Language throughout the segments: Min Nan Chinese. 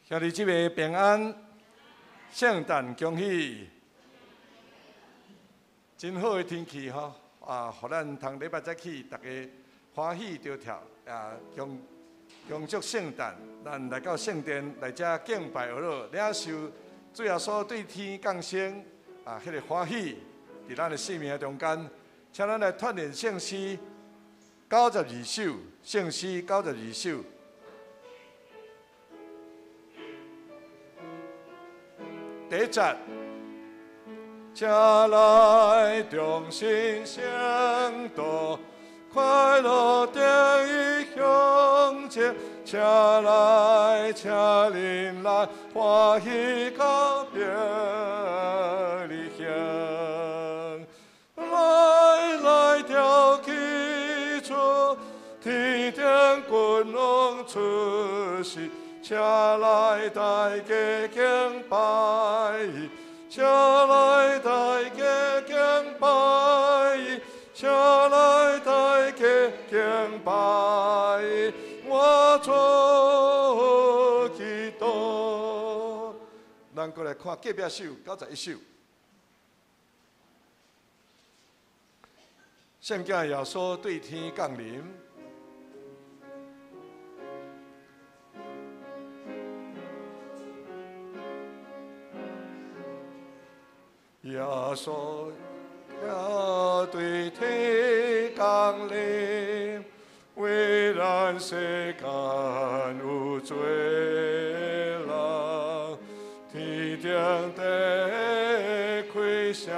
兄弟姊妹平安，聖誕恭喜！真好的天氣吼，啊，予咱通禮拜早起，大家歡喜著跳，啊，恭恭祝聖誕，咱來到聖殿來遮敬拜阿樂，領受主耶穌對天降生啊，彼個歡喜，佇咱的生命中間，請咱來串連聖詩92首，聖詩九十二首。第一節，請來同心相道，快樂得以向前。請來，請恁來，歡喜到伯利恆。來來跳起出，天頂君王出世。請來大家敬拜，請來大家敬拜，請來大家敬拜，我主基督。咱閣來看隔壁首91首，聖囝耶穌對天降臨。耶穌對天降臨，為咱世間有罪人，天頂的開聲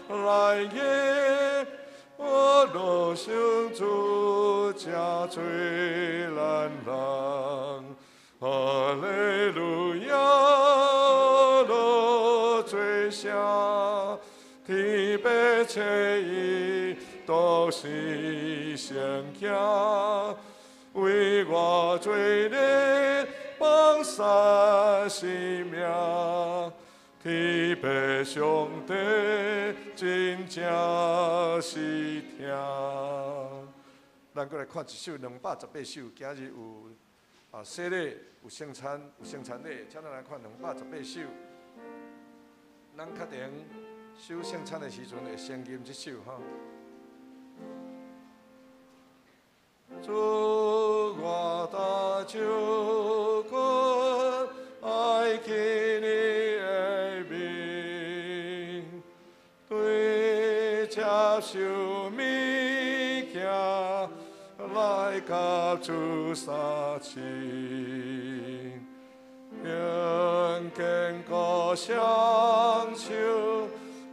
來迎，我樂上主這罪難人，哈利路亞，樂最聲，天父切伊都是聖囝，為我罪孽放捨生命，天父上帝真正是疼。咱閣來看一首218首，今日有啊洗禮，有聖餐，有聖餐禮，請咱來看218首。咱確定守聖餐的時陣會先吟這首吼。主我大救君，愛記你的名，對接受物件來佮主相親，用堅固雙手，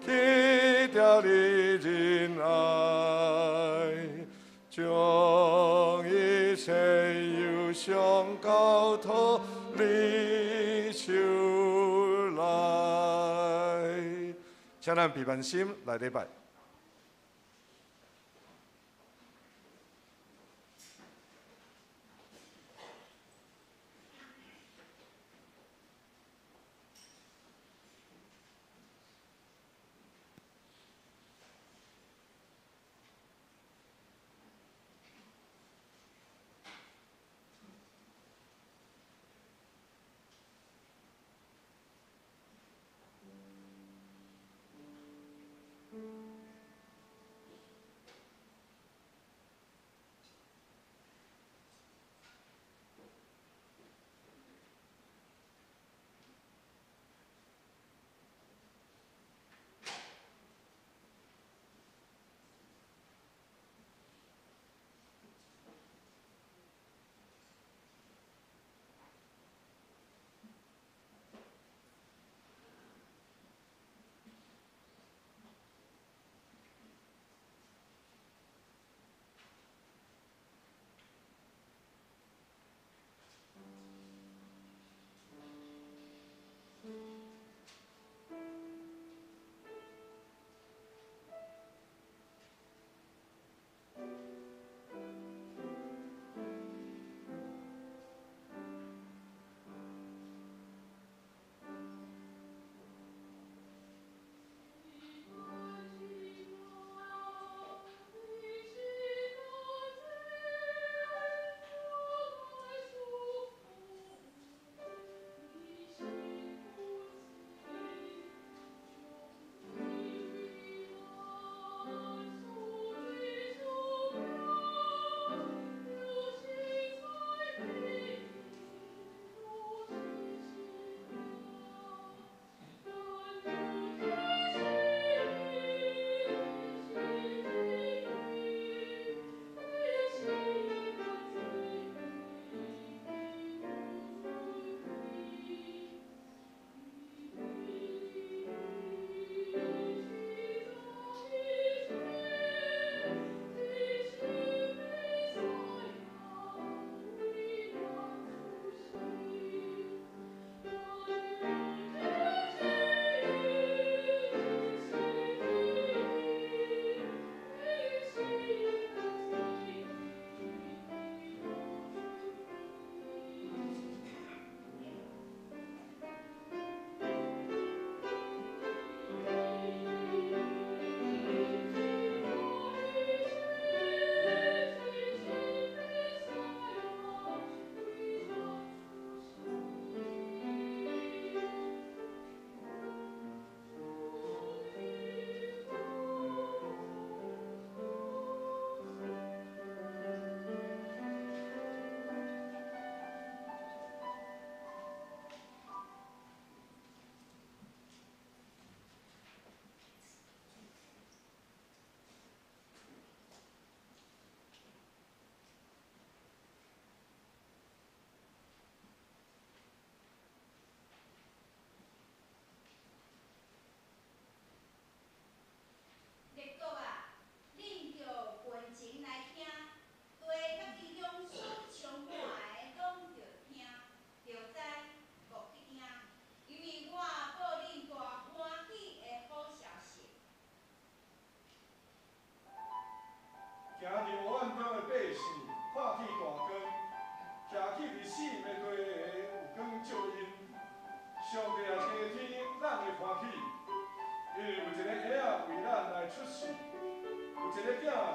去掉你仁愛，將一切憂傷交託你手內。請咱閉目心來禮拜。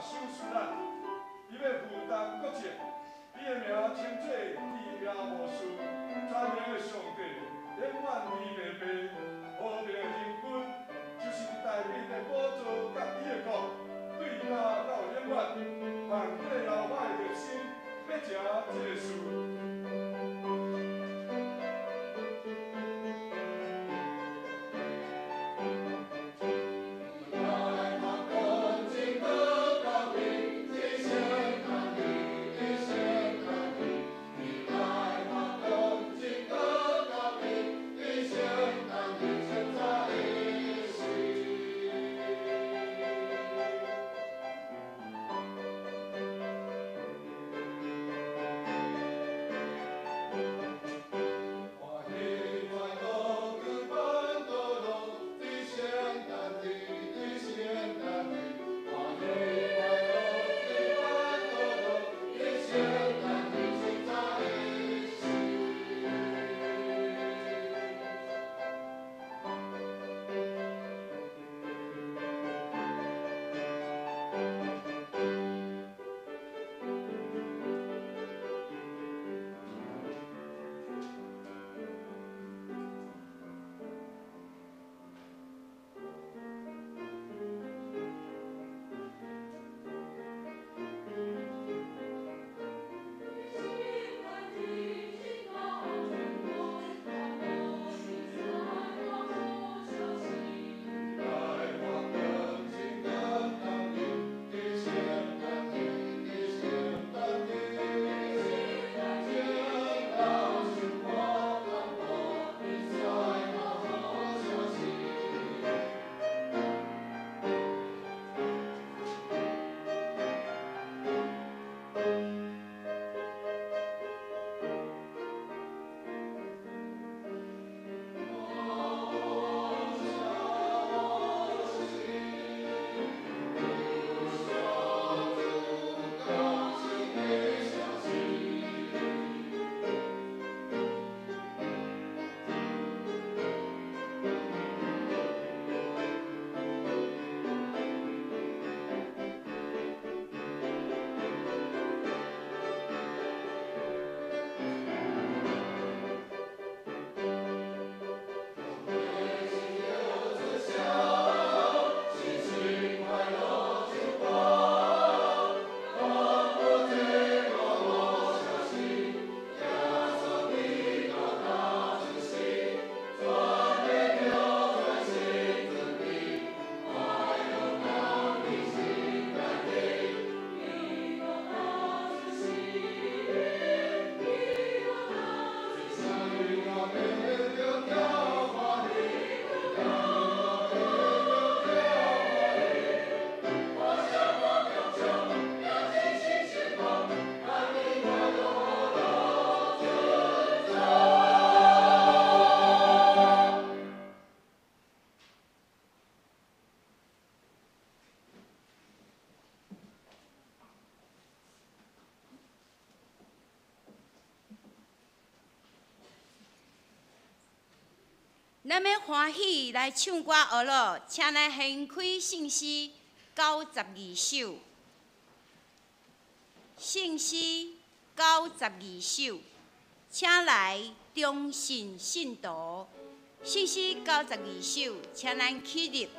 賞賜咱，伊欲負擔國政，伊的名稱做奇妙謀士，全能的上帝，永遠的爸爸，和平的仁君，就是佇大衛的寶座佮伊的國，對今到永遠，萬軍的耶和華的熱心，欲成這个事。咱欲歡喜來唱歌學咯，請來掀開聖詩92首，聖詩92首，請來忠信信徒，聖詩92首，請咱起立。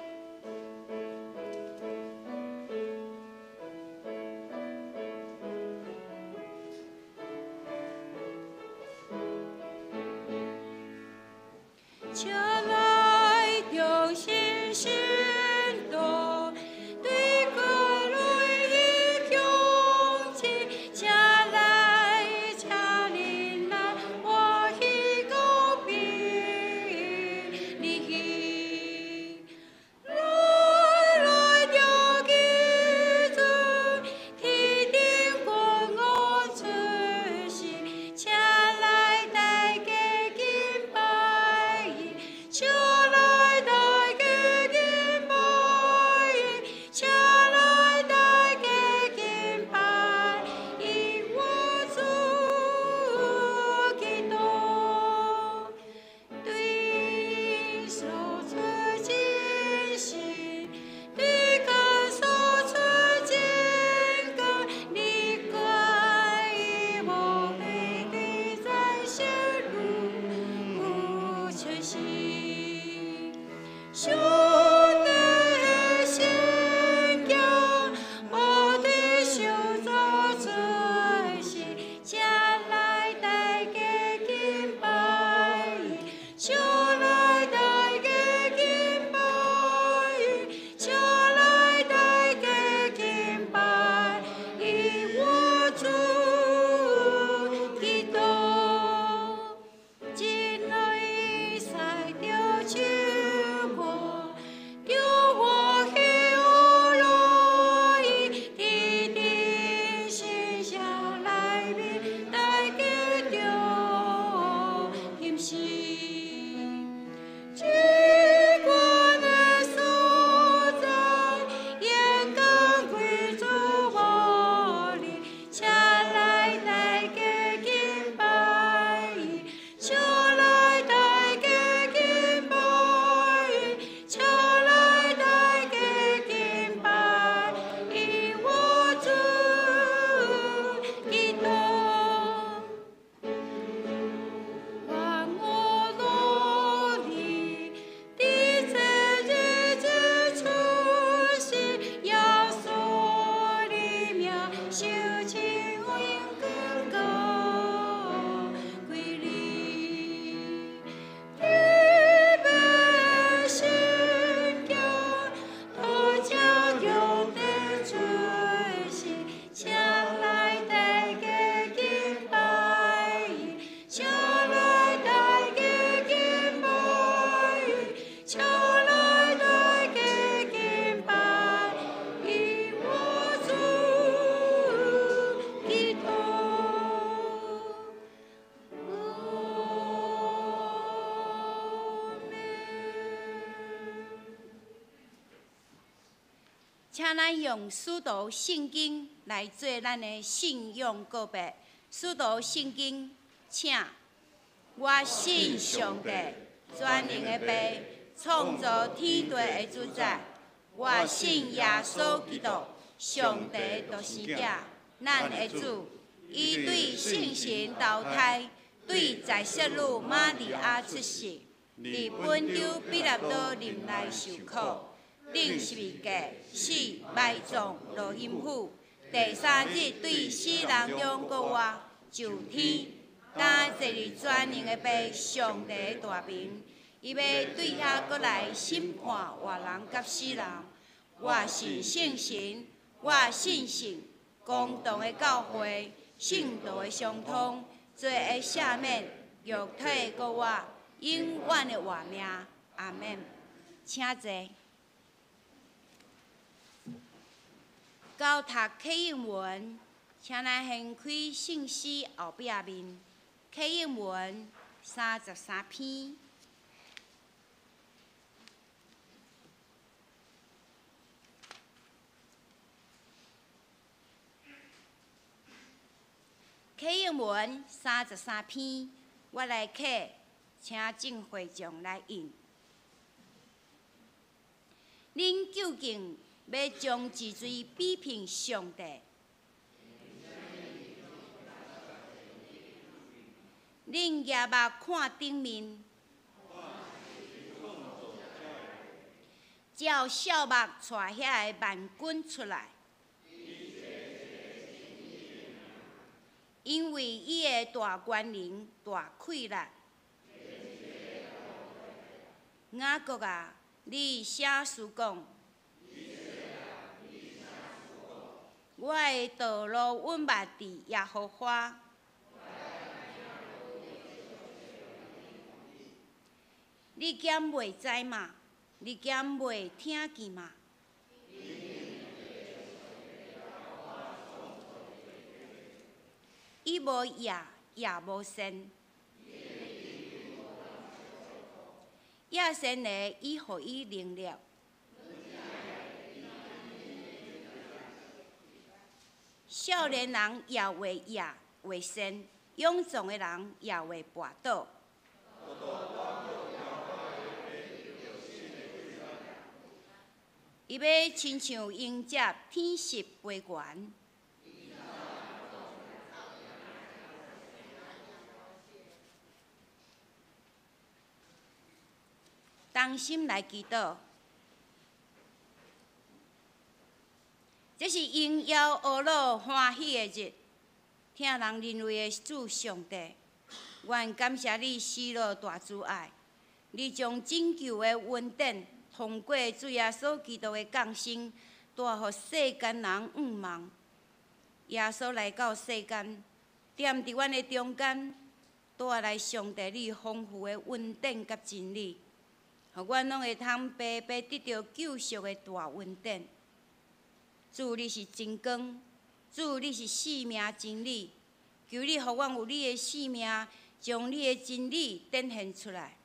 請來忠信信徒，對各類的鄉親，請來，請恁來歡喜告別離。來來著記住，天頂君王出世，請來大家敬拜伊。請來大家敬請咱用使徒信經來做咱的信仰告白。使徒信經，請。我信上帝，全能的父，創造天地的主宰。我信耶穌基督，上帝獨生子，咱的主。伊對聖神投胎，對在聖女瑪利亞出世，佇本丟彼拉多林內受苦。釘十字架，死，埋葬，落陰府，第三日對死人中復活，上天，今坐佇全能的父上帝的大爿，伊欲對遐閣來審判活人佮死人。我信聖神，我信聖公同的教會，聖徒的相通，罪的赦免，肉體的復活，永遠的活命。阿們。請坐。交讀啟應文，請咱掀開聖詩後壁面，啟應文33篇。啟應文33篇，我來啟，請眾會眾來應。恁究竟欲將一罪比拼上帝？恁舉目看頂面，照數目帶遐个萬軍出來，因為伊的大權能、大氣力。雅各啊，你啥事講？我的道路穩捌佇耶和華。你敢袂知嗎？你敢袂聽見嗎？伊無業也無善，野善的伊予伊能力。少年人也會業會善，勇壯的人也會跋倒。伊欲親像鷹隻天翼飛懸。同心來祈禱。這是榮耀、呵咾、歡喜的日，疼人人類的主上帝，阮感謝你施落大慈愛，你將拯救的恩典通過主耶穌基督的降生，帶予世間人向望。耶穌來到世間，踮佇阮的中間，帶來上帝你豐富的恩典佮真理，予阮攏會通白白得著救贖的大恩典。主，你是真光，主，你是生命真理，求你予阮有你的生命，將你的真理展現出來。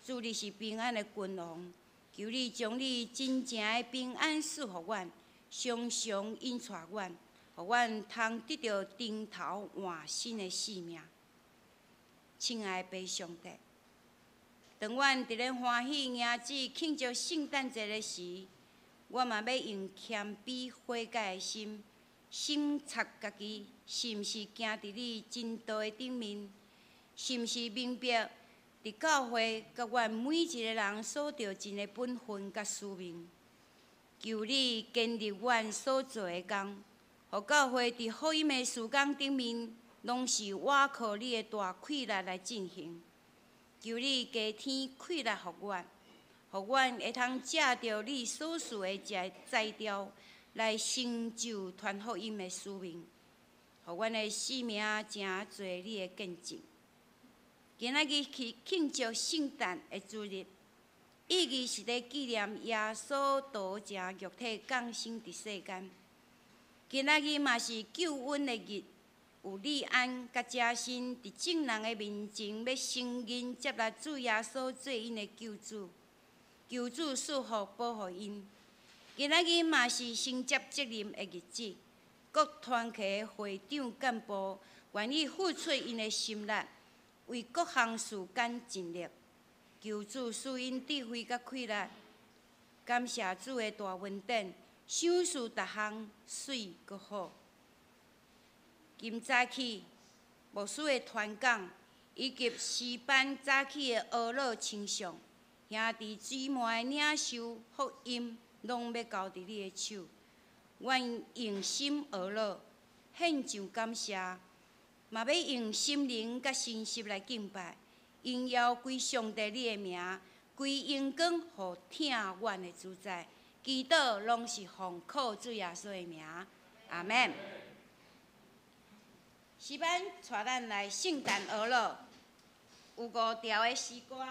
主，你是平安的君王，求你將你真正的平安賜予阮，常常引帶阮，予阮通得著重頭換新的生命。親愛的父上帝，當阮佇咧歡喜迎接慶祝聖誕節的時，我嘛欲用謙卑悔改的心，審查家己是毋是行佇你真道的頂面，是毋是明白佇教會佮阮每一个人所著盡的本分佮使命。求你堅立阮所做的工，予教會佇福音的事工頂面，攏是倚靠你的大氣力來進行。求你加添氣力予阮。予阮會通藉著你所賜的這才調來成就傳福音的使命，予阮的生命成做你的見證。今仔日去慶祝聖誕的主日，意義是咧紀念耶穌道成肉體降生佇世間。今仔日嘛是救恩的日，有利安佮加辛佇眾人的面前欲承認接納主耶穌做𪜶的救主。求主賜福保護𪜶，今仔日嘛是承接责任的日子，各团契的会长干部愿意付出𪜶的心力，为各项事工尽力。求主赐𪜶智慧佮气力，感谢主的大恩典，赏赐逐项媠阁好。今早起牧师的传讲，以及诗班早起的呵咾称颂，兄弟姊妹的领受福音，拢欲交伫你的手。愿用心呵咾，献上感谢，嘛欲用心灵佮诚实来敬拜，荣耀归上帝你的名，归荣光予疼阮的主宰。祈祷拢是奉靠主耶稣的名，阿们。诗班带咱来圣诞呵咾，有五条的诗歌，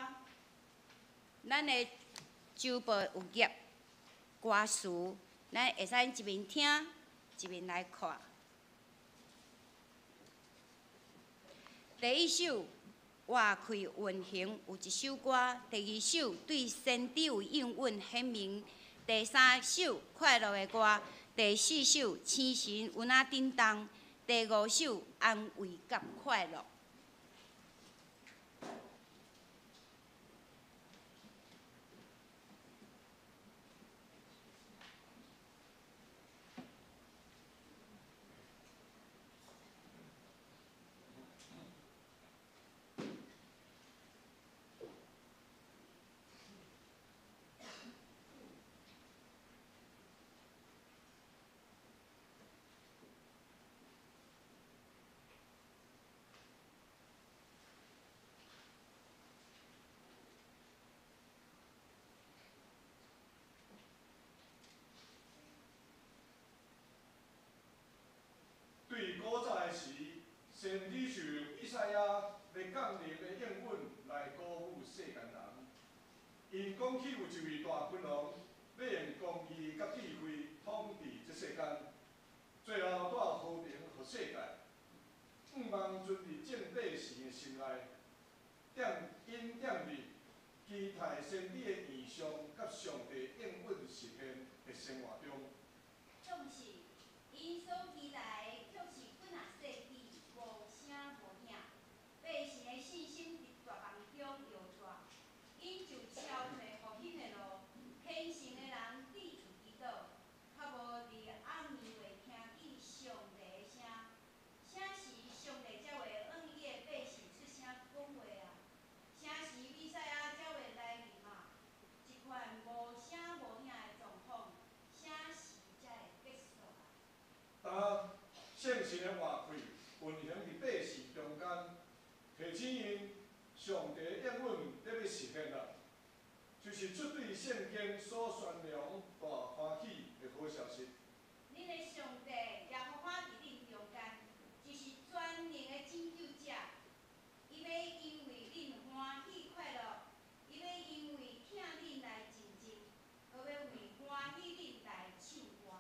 咱的周报有页歌词，咱会使一面听一面来看。第一首活气运行有一首歌，第二首对先知有应允显明，第三首快乐的歌，第四首星辰有哪振动，第五首安慰佮快乐。对古早的时，先知就用以赛亚欲降临的应允来鼓舞世间人。𪜶讲起有一位大君王，欲用公义佮智慧统治这世间，最后带和平予世界。向望存伫众百姓的心内，踮𪜶踮伫期待先知的异象佮上帝应允实现的生活中。总是𪜶所期待的，却是几若世纪无声无影。百姓的信心伫绝望中摇掣，𪜶就超揣复兴的路，虔诚的人致意祈祷，较无伫暗暝会听见上帝的声。啥时上帝才会向伊的百姓出声讲话啊？啥时弥赛亚才会来临啊？这款无声无影的状况，啥时才会结束啊？当圣神的活气运行伫百姓中间，提醒𪜶上帝应允咧欲实现啦，就是出对圣经所宣扬大欢喜的好消息。恁的上帝耶和华伫恁中间，就是全能的拯救者。伊欲因为恁欢喜快乐，伊欲因为疼恁来静静，阁欲为欢喜恁来唱歌。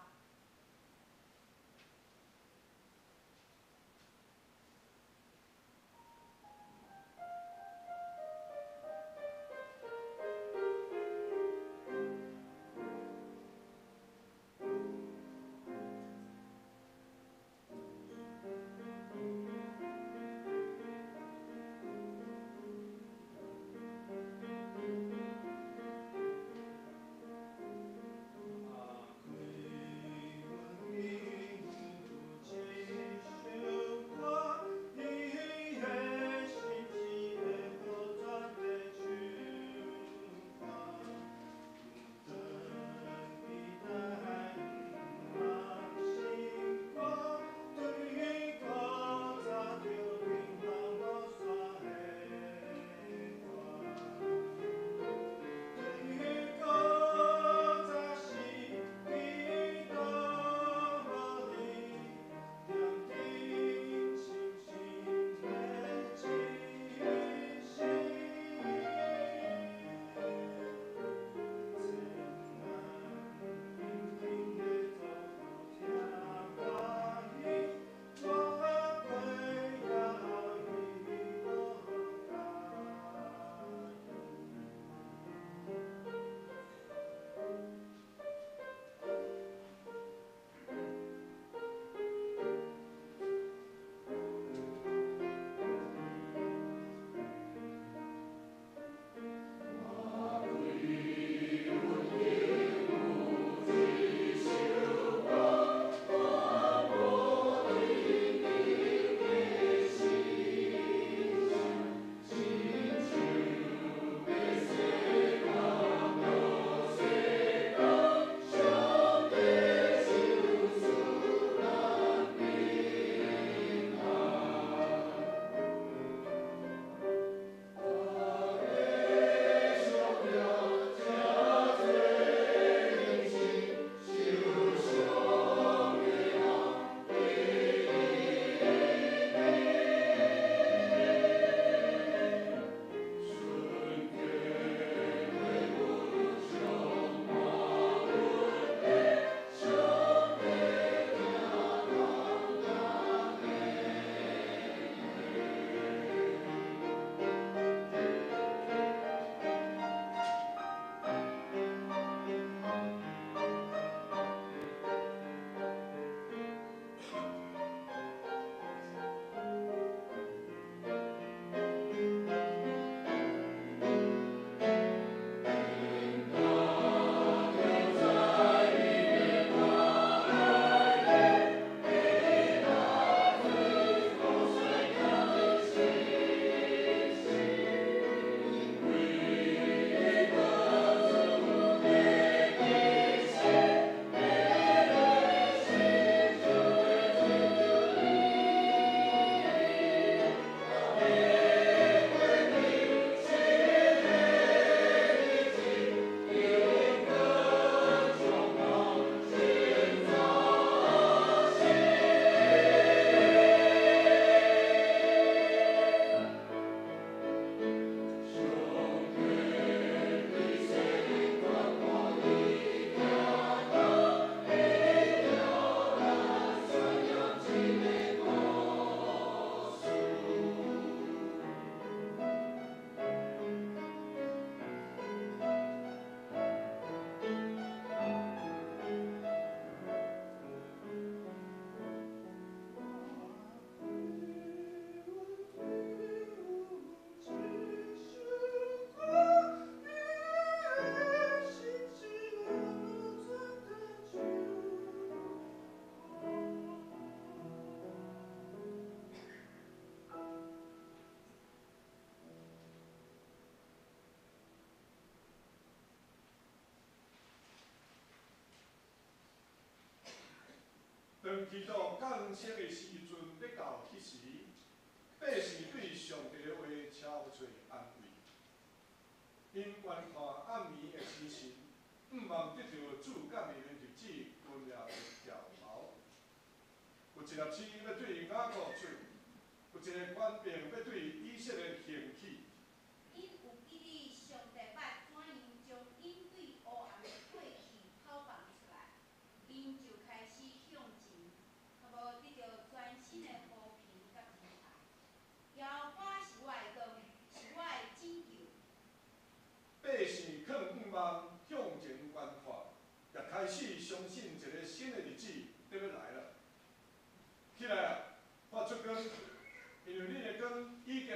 當基督降生的時陣欲到彼時，百姓對上帝的話超揣安慰。𪜶觀看暗暝的星辰，向望得著主降臨的日子近了的條矛。有一粒星欲對雅各出，有一个權柄欲對以色列興起。𪜶有記得上帝捌怎樣將𪜶對黑暗的過去討放出來，𪜶就開始向前，渴慕得著全新的和平佮仁愛。耶和華是我的光，是我的拯救。百姓囥向望，向前觀看，也開始相信一个新的日子欲來了。起來啊，發出光，因為你的光已經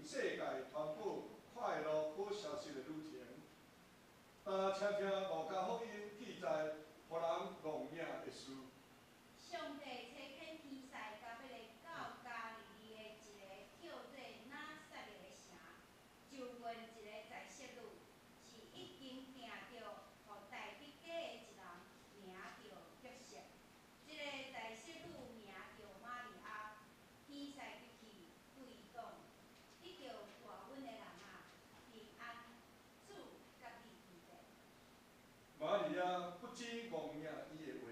世界傳播快樂好消息的旅程。但請聽路加福音記載，予人戇影的事。上帝差遣天使共欲來到加利利的一个叫做拿撒勒的城，就問一个在室女，是已經訂著予大衛家的一人，名叫約瑟。這个在室女名叫瑪利亞。天使入去對伊講：得著大恩的人啊，平安，主佮你佇咧。瑪利亞不止戇影伊的話，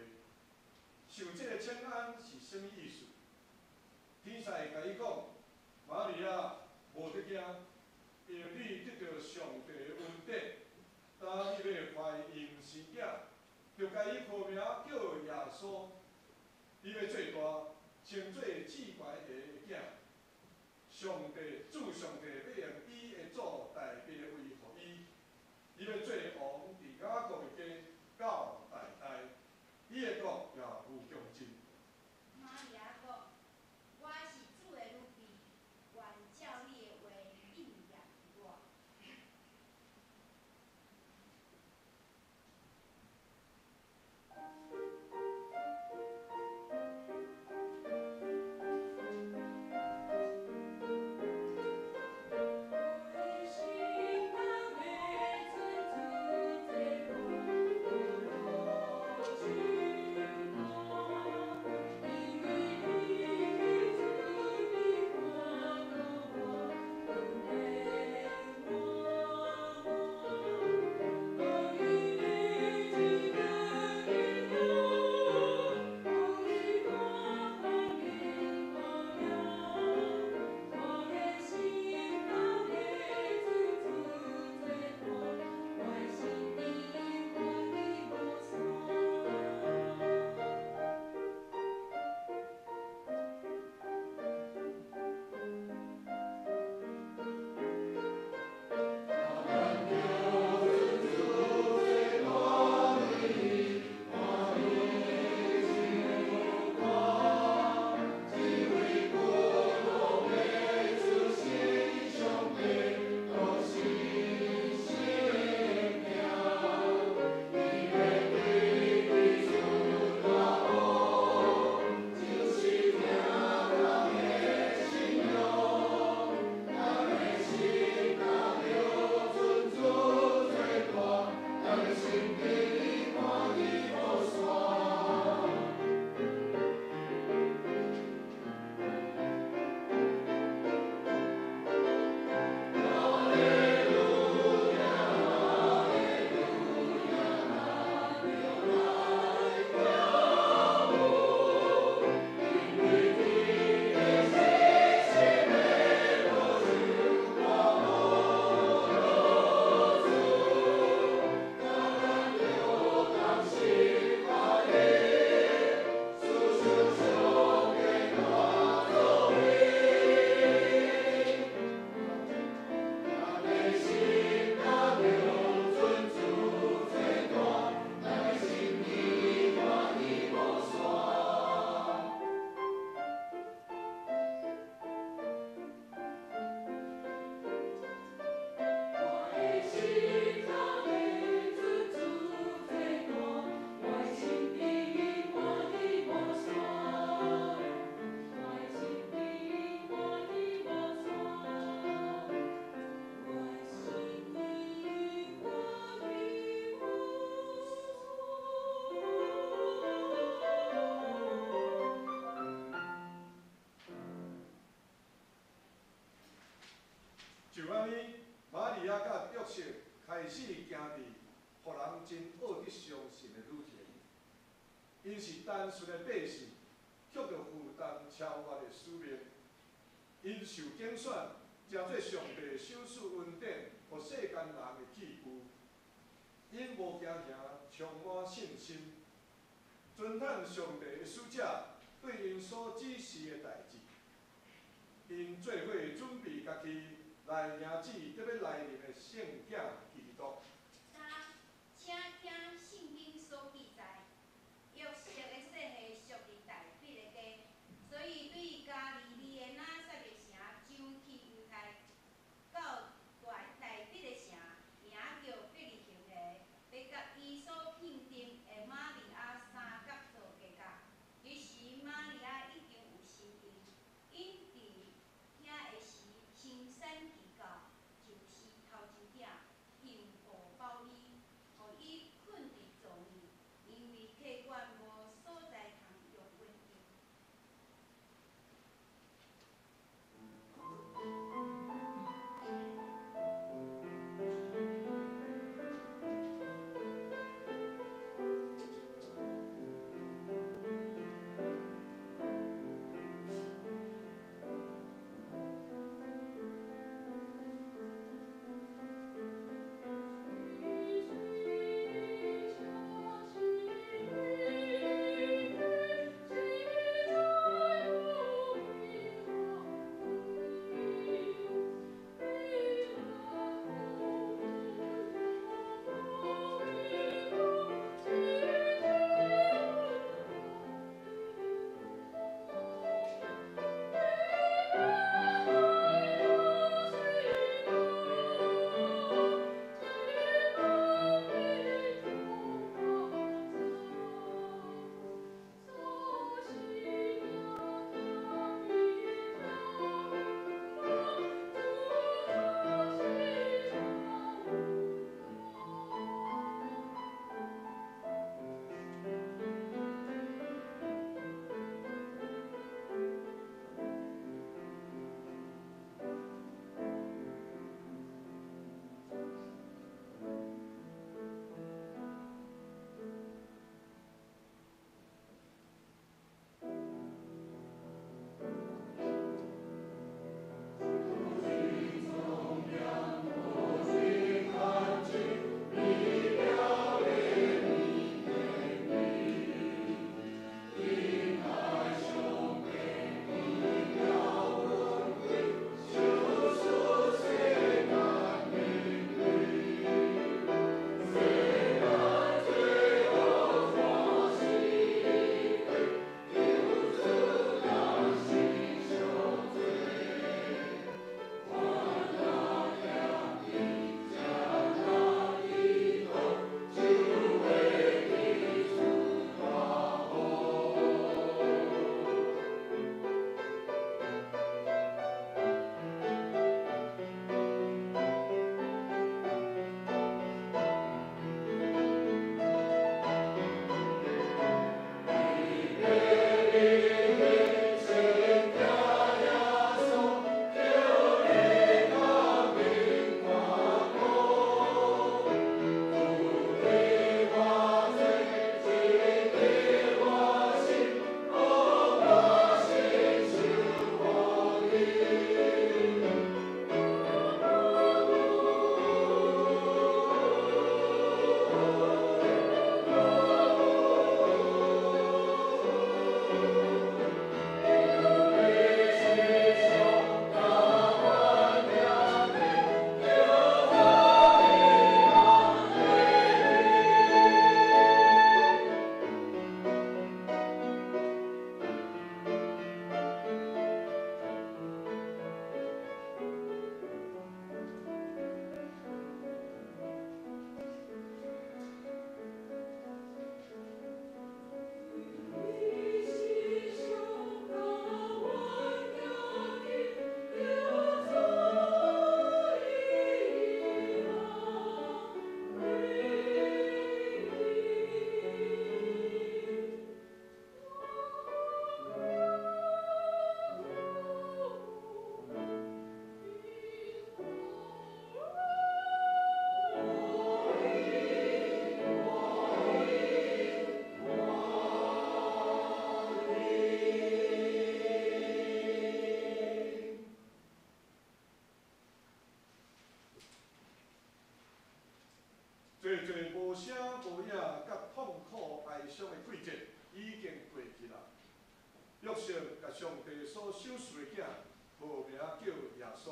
想這个請安是啥物意思？天使共伊講：瑪利亞，無得驚，因為你得著上帝的恩典，當你欲懷孕生囝，著共伊號名叫耶穌。伊欲做大，稱做至懸的囝。上帝，主上帝欲用伊的祖大衛的位予伊，伊欲做王佇雅各的家到代代，伊的國也無窮盡。瑪利亞講：我是主的女婢，願照你的話應驗佇我。我的心肝欲尊主最大，我乐至高，因為你慈悲看顧我，恩典滿滿。哦，因你這個榮耀，予我看明白了。我的心肝欲尊主最大，我的心智歡喜無散。我的心肝欲尊主最大，我的心智歡喜無散。我的心智歡喜無散，我的心智歡喜無散。就按呢，瑪利亞佮約瑟開始行佇予人真學得相信的旅程。𪜶是單純的百姓，卻著負擔超越的使命。𪜶受揀選，成做上帝賞賜恩典，予世間人的器具。𪜶無驚嚇，充滿信心，遵趁上帝的使者對𪜶所指示的代誌。𪜶做伙準備家己來迎接得欲來臨的聖囝基督。今請聽聖經所記載，約瑟的世系屬佇大衛的家，所以對加利利的拿撒勒城上去猶太，聲無影佮痛苦哀傷的季節已經過去啦。約瑟共上帝所賞賜的囝，號名叫耶穌。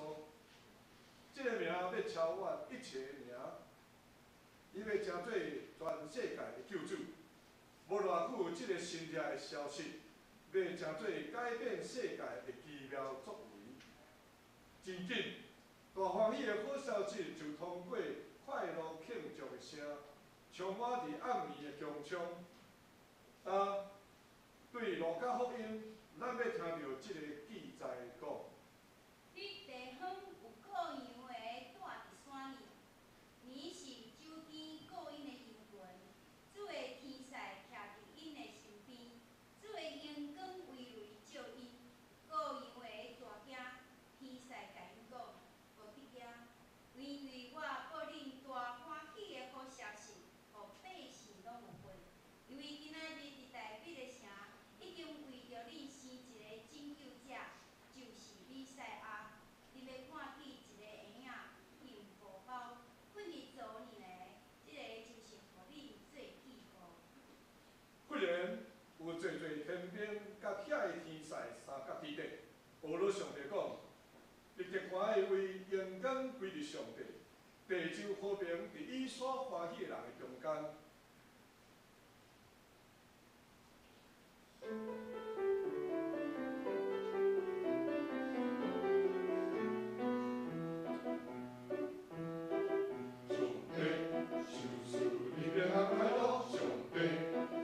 這個名欲超越一切名，伊欲成做全世界的救主。無偌久，這個神蹟的消息，欲成做改變世界的奇妙作為。真緊，大歡喜的好消息就通過快樂慶祝的聲，充滿佇暗暝的穹蒼。啊，對路加福音，咱欲聽著這個記載講。佇地方有顧羊的蹛佇山裡，暝時周邊顧𪜶的羊群，主的天使徛佇𪜶的身邊，主的榮光圍圍照𪜶，顧羊的大驚，天使共𪜶講：無必驚，因為我報恁大歡喜的好消息，予百姓攏有份。因為今仔日佇大衛的城，已經為著恁生一个拯救者，就是彌賽亞。恁欲看見一个嬰仔用布包睏佇槽裡呢，這个就是予恁做記號。忽然有濟濟天兵佮遐个天使相佮佇咧，學了上帝講：你極歡喜為榮光歸佇上帝，地就和平佇伊所歡喜的人的中間。上帝，賞賜你平安快樂，上帝，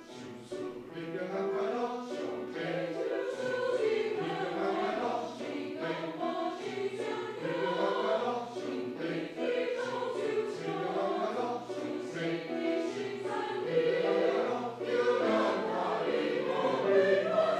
賞賜你平安快樂，上帝，賞賜你平安快樂，上帝，你平安快樂，上帝，賞賜你平安快樂，上帝，你平安快樂，叫咱歡喜無比。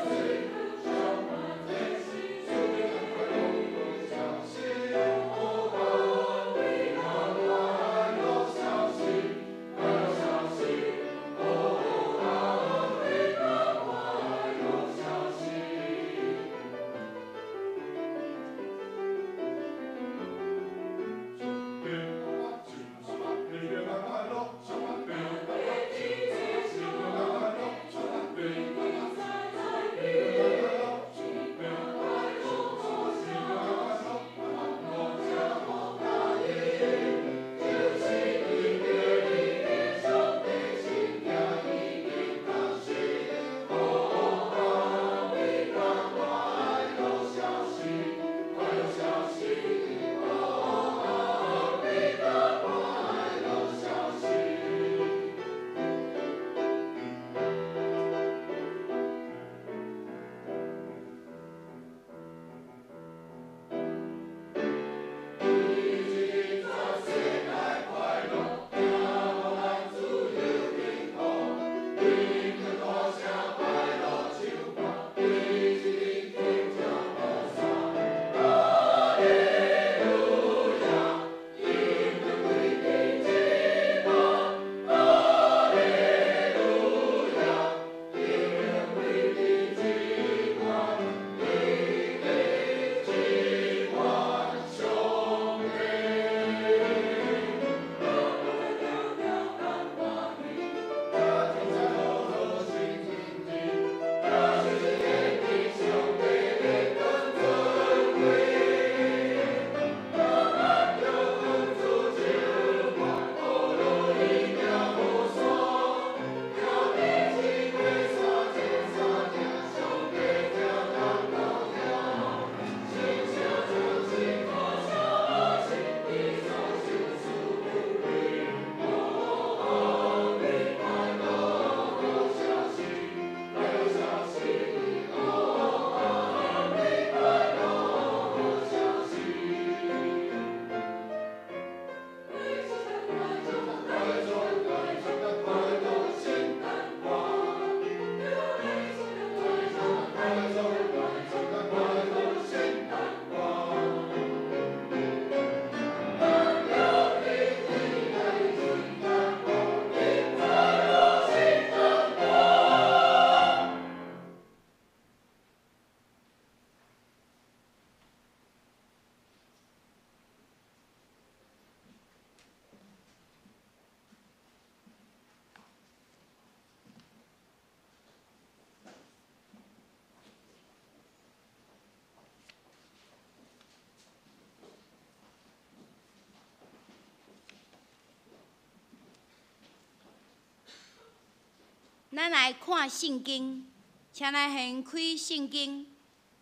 咱來看聖經，請咱掀開聖經，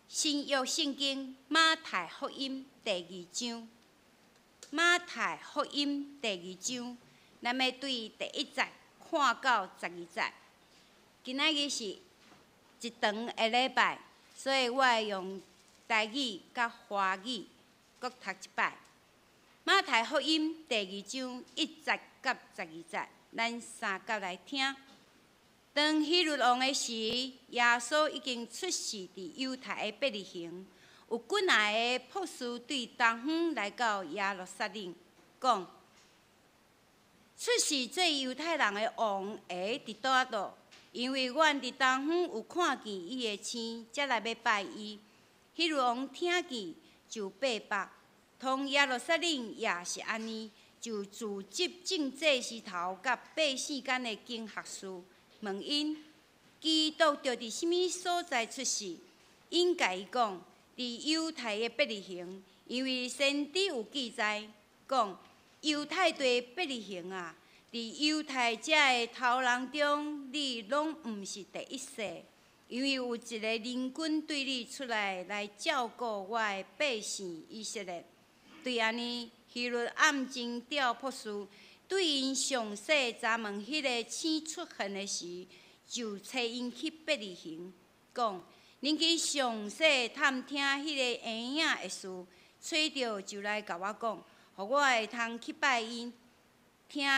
新約聖經馬太福音第二章。馬太福音第二章，咱欲對第一節看到12節。今仔日是一長的禮拜，所以我會用台語佮華語閣讀一擺。馬太福音第二章一節佮12節，咱三甲來聽。當希律王的時，耶穌已經出世佇猶太的伯利恆。有幾若个博士對東方來到耶路撒冷，講：出世做猶太人的王會佇佗佗？因為阮佇東方有看見伊的星，才來欲拜伊。希律王聽見就八百，統耶路撒冷也是按呢，就聚集眾祭司頭佮百姓間的經學士，問𪜶基督著佇啥物所在出世？𪜶共伊講，佇猶太的伯利恆，因為先知有記載講，猶太地伯利恆啊，佇猶太遮的頭人中，你攏毋是第一細，因為有一个領軍對你出來，來照顧我的百姓以色列。對按呢，希律暗中調博士，對𪜶詳細查問彼个星出現的時，就差𪜶去伯利恆，講：恁去詳細探聽彼个嬰仔的事，揣著就來共我講，予我會通去拜伊。聽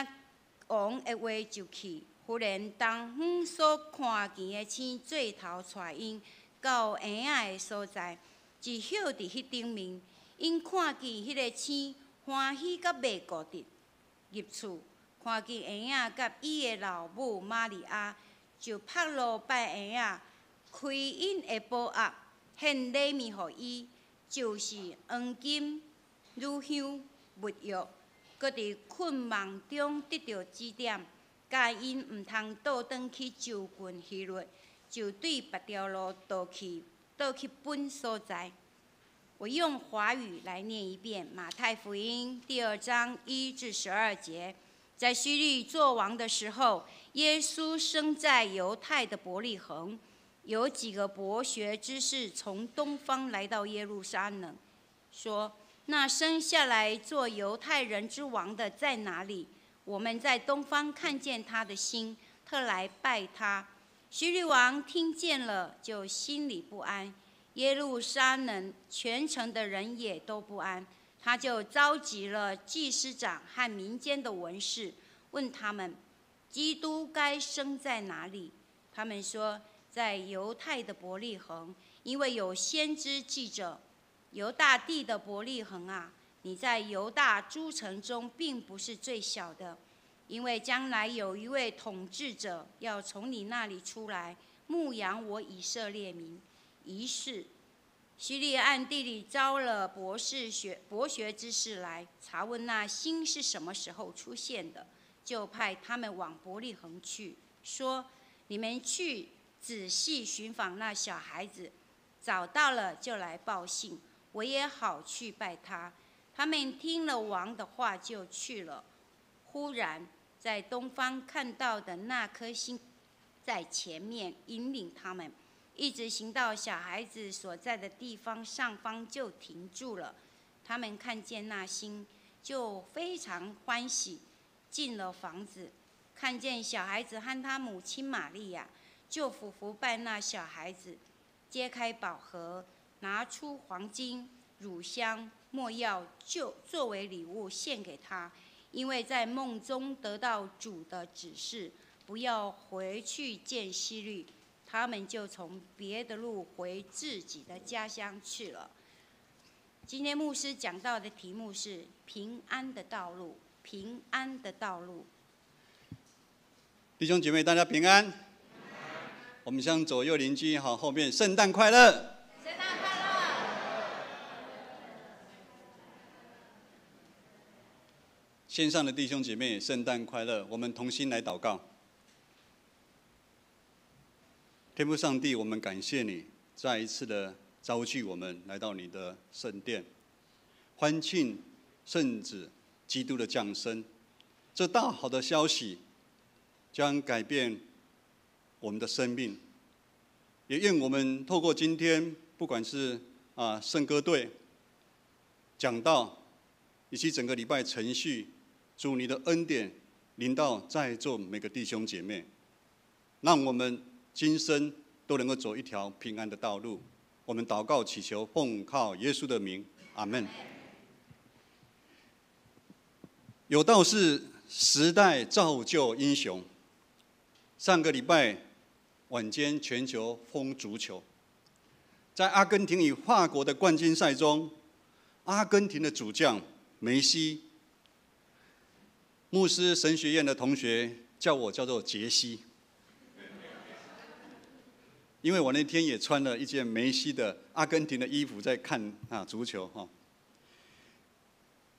王的話就去。忽然東方所看見的星做頭帶𪜶到嬰仔的所在，一歇佇彼頂面，𪜶看見彼个星，歡喜甲袂顧得。入厝看見嬰仔佮伊的老母瑪利亞，就拍落拜嬰仔，開𪜶的寶盒，獻禮物予伊，就是黃金、乳香、沒藥。閣佇困夢中得著指點，教𪜶毋通倒轉去就近希律，就對別條路倒去，倒去本所在。我用華語來念一遍《馬太福音》第二章1至12節。在希律作王的時候，耶穌生在猶太的伯利恆。有幾個博學之士從東方來到耶路撒冷，說：那生下來做猶太人之王的在哪裡？我們在東方看見他的星，特來拜他。希律王聽見了，就心裡不安。耶路撒冷全城的人也都不安，他就召集了祭司長和民間的文士，問他們：基督該生在哪裡？他們說，在猶太的伯利恆，因為有先知記著：猶大地的伯利恆啊，你在猶大諸城中並不是最小的，因為將來有一位統治者要從你那裡出來，牧養我以色列民。於是，希律暗地裡召了博學之士來查問那星是什麼時候出現的，就派他們往伯利恆去，說：你們去仔細尋訪那小孩子，找到了就來報信，我也好去拜他。他們聽了王的話就去了。忽然在東方看到的那顆星在前面引領他們，一直行到小孩子所在的地方上方，就停住了。他們看見那星，就非常歡喜。進了房子，看見小孩子和他母親瑪利亞，就俯伏拜那小孩子，揭開寶盒，拿出黃金、乳香、沒藥，就作為禮物獻給他。因為在夢中得到主的指示，不要回去見希律。他們就從別的路回自己的家鄉去了。今天牧師講到的題目是平安的道路，平安的道路。弟兄姐妹，大家平安。我們向左右鄰居好，後面聖誕快樂。聖誕快樂。線上的弟兄姐妹，聖誕快樂！我們同心來禱告。天父上帝，我們感謝你再一次的召聚我們來到你的聖殿，歡慶聖子基督的降生。這大好的消息將改變我们的生命，也愿我们透过今天，不管是圣歌队讲道，以及整个礼拜程序，主你的恩典临到在座每个弟兄姐妹，让我们今生都能够走一条平安的道路。我们祷告祈求，奉靠耶稣的名，阿门。有道是时代造就英雄。上个礼拜晚间，全球疯足球，在阿根廷与法国的冠军赛中，阿根廷的主将梅西，牧师神学院的同学叫我叫做杰西，因为我那天也穿了一件梅西的阿根廷的衣服在看足球哈。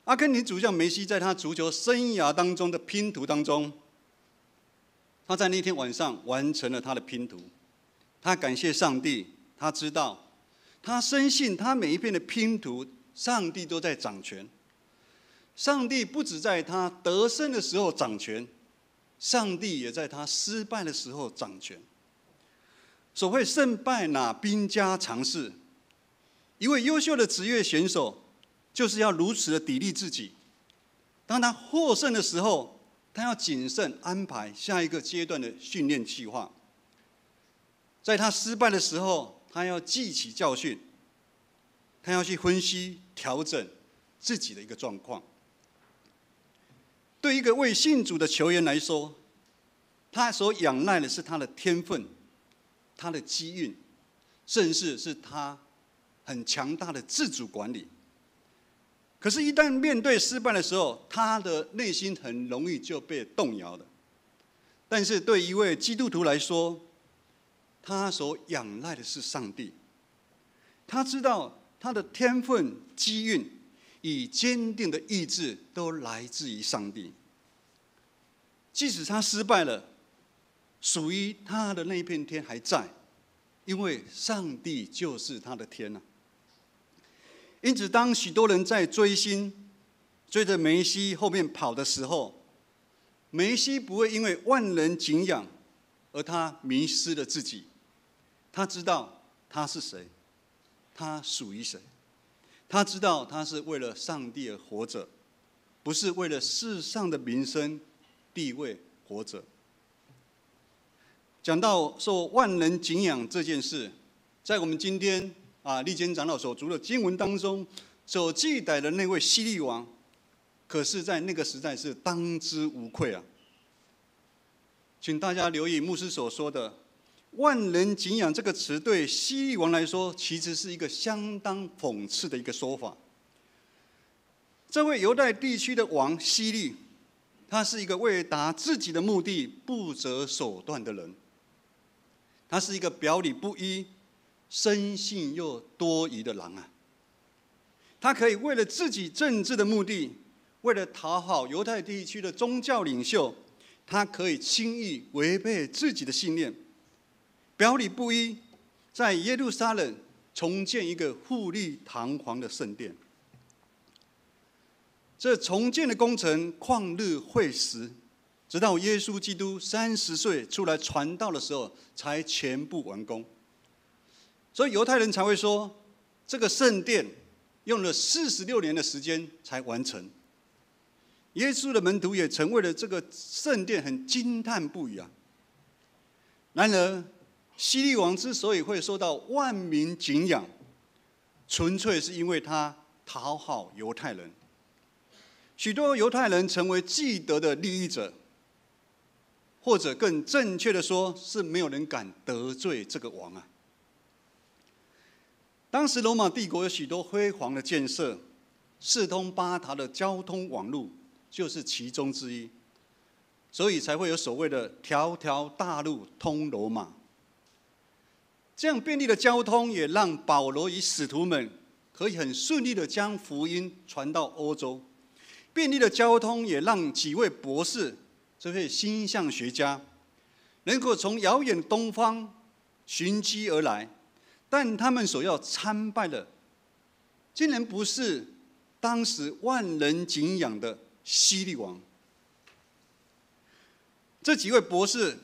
阿根廷主将梅西在他足球生涯当中的拼图当中，他在那天晚上完成了他的拼图。他感谢上帝，他知道，他深信他每一片的拼图，上帝都在掌权。上帝不只在他得胜的时候掌权，上帝也在他失败的时候掌权。所谓胜败乃兵家常事，一位优秀的职业选手就是要如此的砥砺自己。当他获胜的时候，他要谨慎安排下一个阶段的训练计划；在他失败的时候，他要记起教训，他要去分析调整自己的一个状况。对一个未信主的球员来说，他所仰赖的是他的天分、他的机运，甚至是他很强大的自主管理。可是，一旦面对失败的时候，他的内心很容易就被动摇了。但是，对一位基督徒来说，他所仰赖的是上帝。他知道他的天分、机运与坚定的意志都来自于上帝。即使他失败了，属于他的那一片天还在，因为上帝就是他的天啊。因此，当许多人在追星、追着梅西后面跑的时候，梅西不会因为万人敬仰而他迷失了自己。他知道他是谁，他属于谁，他知道他是为了上帝而活着，不是为了世上的名声、地位活着。讲到受万人敬仰这件事，在我们今天利坚长老所读的经文当中所记载的那位希律王，可是在那个时代是当之无愧啊！请大家留意牧师所说的“万人敬仰”这个词，对希律王来说，其实是一个相当讽刺的一个说法。这位犹太地区的王希律，他是一个为达自己的目的不择手段的人，他是一个表里不一、生性又多疑的人啊。他可以为了自己政治的目的，为了讨好犹太地区的宗教领袖，他可以轻易违背自己的信念，表里不一，在耶路撒冷重建一个富丽堂皇的圣殿。这重建的工程旷日费时，直到耶稣基督30岁出来传道的时候，才全部完工。所以犹太人才会说，这个圣殿用了46年的时间才完成。耶稣的门徒也曾为了这个圣殿很惊叹不已啊。然而，希律王之所以会受到万民敬仰，纯粹是因为他讨好犹太人。许多犹太人成为既得的利益者，或者更正确的说，是没有人敢得罪这个王啊。当时罗马帝国有许多辉煌的建设，四通八达的交通网路就是其中之一，所以才会有所谓的“条条大路通罗马”。这样便利的交通，也让保罗与使徒们可以很顺利的将福音传到欧洲。便利的交通也让几位博士，这位星象学家，能够从遥远东方寻机而来，但他们所要参拜的，竟然不是当时万人敬仰的希律王。这几位博士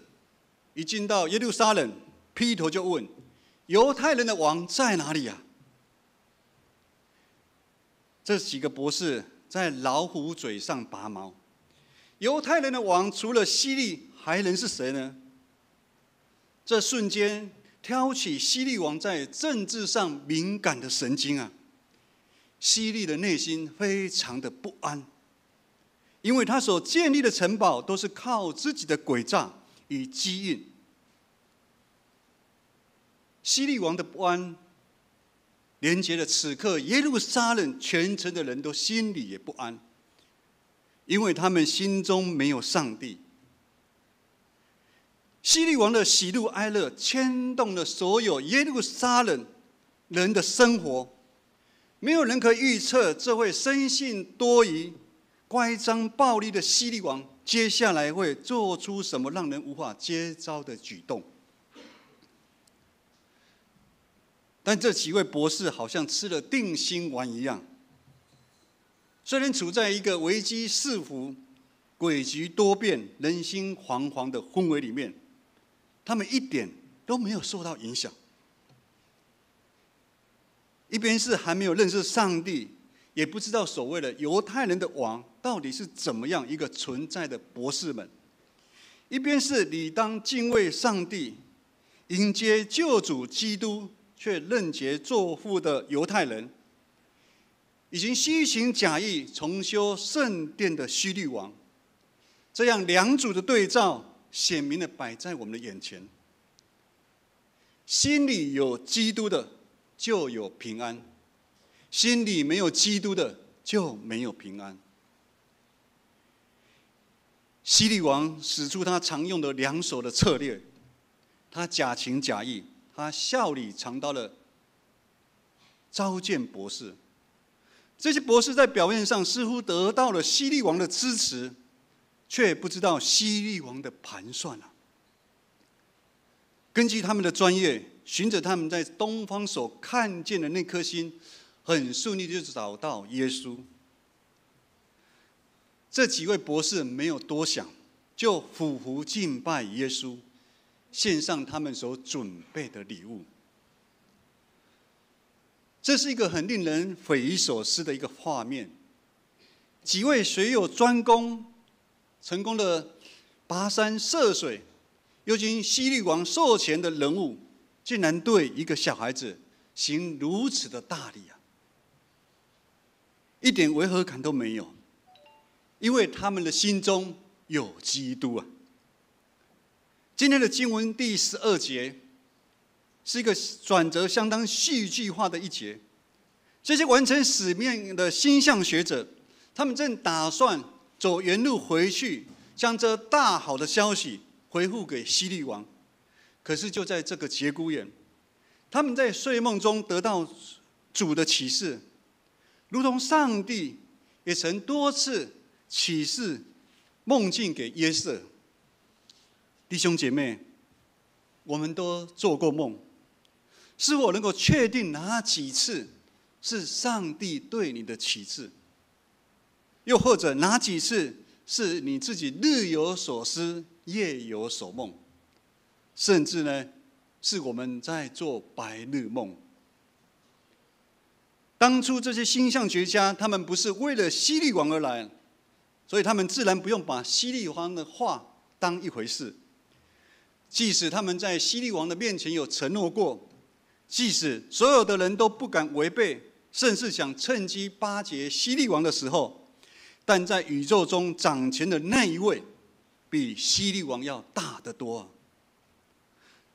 一进到耶路撒冷，劈头就问：犹太人的王在哪里呀？这几个博士在老虎嘴上拔毛。犹太人的王除了希律，还能是谁呢？这瞬间挑起希律王在政治上敏感的神经啊！希律的内心非常的不安，因为他所建立的城堡都是靠自己的诡诈与机运。希律王的不安，连接了此刻耶路撒冷全城的人都心里也不安，因为他们心中没有上帝。希律王的喜怒哀乐牵动了所有耶路撒冷人的生活，没有人可以预测这位生性多疑、乖张暴戾的希律王接下来会做出什么让人无法接招的举动。但这几位博士好像吃了定心丸一样，虽然处在一个危机四伏、诡谲多变、人心惶惶的氛围里面，他们一点都没有受到影响。一边是还没有认识上帝，也不知道所谓的犹太人的王到底是怎么样一个存在的博士们，一边是理当敬畏上帝、迎接救主基督却认贼作父的犹太人，以及虚情假意重修圣殿的希律王，这样两组的对照，显明的摆在我们的眼前。心里有基督的，就有平安；心里没有基督的，就没有平安。希律王使出他常用的两手的策略，他假情假意，他笑里藏刀的召见博士。这些博士在表面上似乎得到了希律王的支持，却不知道希律王的盘算啊。根据他们的专业，循着他们在东方所看见的那颗星，很顺利就找到耶稣。这几位博士没有多想，就俯伏敬拜耶稣，献上他们所准备的礼物。这是一个很令人匪夷所思的一个画面。几位学有专攻、成功的跋山涉水，又经希律王授权的人物，竟然对一个小孩子行如此的大礼啊！一点违和感都没有，因为他们的心中有基督啊。今天的经文第12节是一个转折相当戏剧化的一节。这些完成使命的星象学者，他们正打算走原路回去，将这大好的消息回复给希律王。可是就在这个节骨眼，他们在睡梦中得到主的启示，如同上帝也曾多次启示梦境给约瑟。弟兄姐妹，我们都做过梦，是否能够确定哪几次是上帝对你的启示？又或者哪几次是你自己日有所思，夜有所梦，甚至呢，是我们在做白日梦？当初这些星象学家，他们不是为了希律王而来，所以他们自然不用把希律王的话当一回事。即使他们在希律王的面前有承诺过，即使所有的人都不敢违背，甚至想趁机巴结希律王的时候，但在宇宙中掌权的那一位，比希律王要大得多。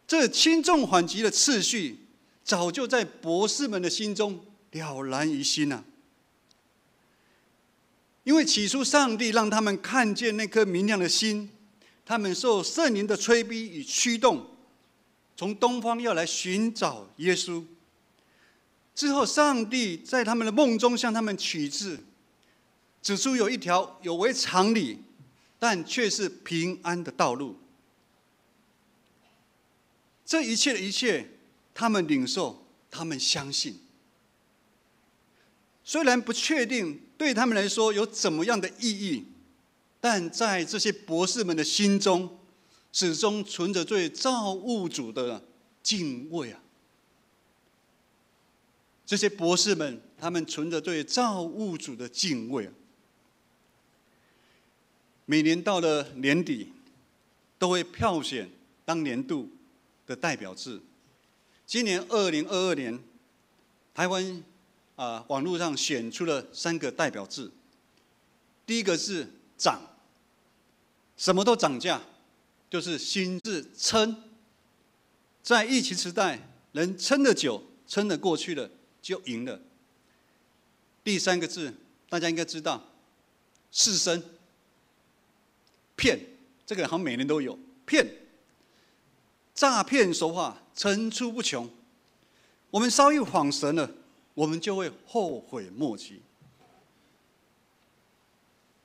这轻重缓急的次序，早就在博士们的心中了然于心啊。因为起初上帝让他们看见那颗明亮的星，他们受圣灵的催逼与驱动，从东方要来寻找耶稣。之后，上帝在他们的梦中向他们启示，指出有一条有违常理，但却是平安的道路。这一切的一切，他们领受，他们相信。虽然不确定对他们来说有怎么样的意义，但在这些博士们的心中，始终存着对造物主的敬畏啊。这些博士们，他们存着对造物主的敬畏啊。每年到了年底，都会票选当年度的代表字。今年2022年，台湾网络上选出了三个代表字。第一个是涨，什么都涨价，就是新字撑。在疫情时代，能撑得久、撑得过去了，就赢了。第三个字大家应该知道，士绅骗，这个好像每年都有骗，诈骗手法层出不穷。我们稍一晃神了，我们就会后悔莫及。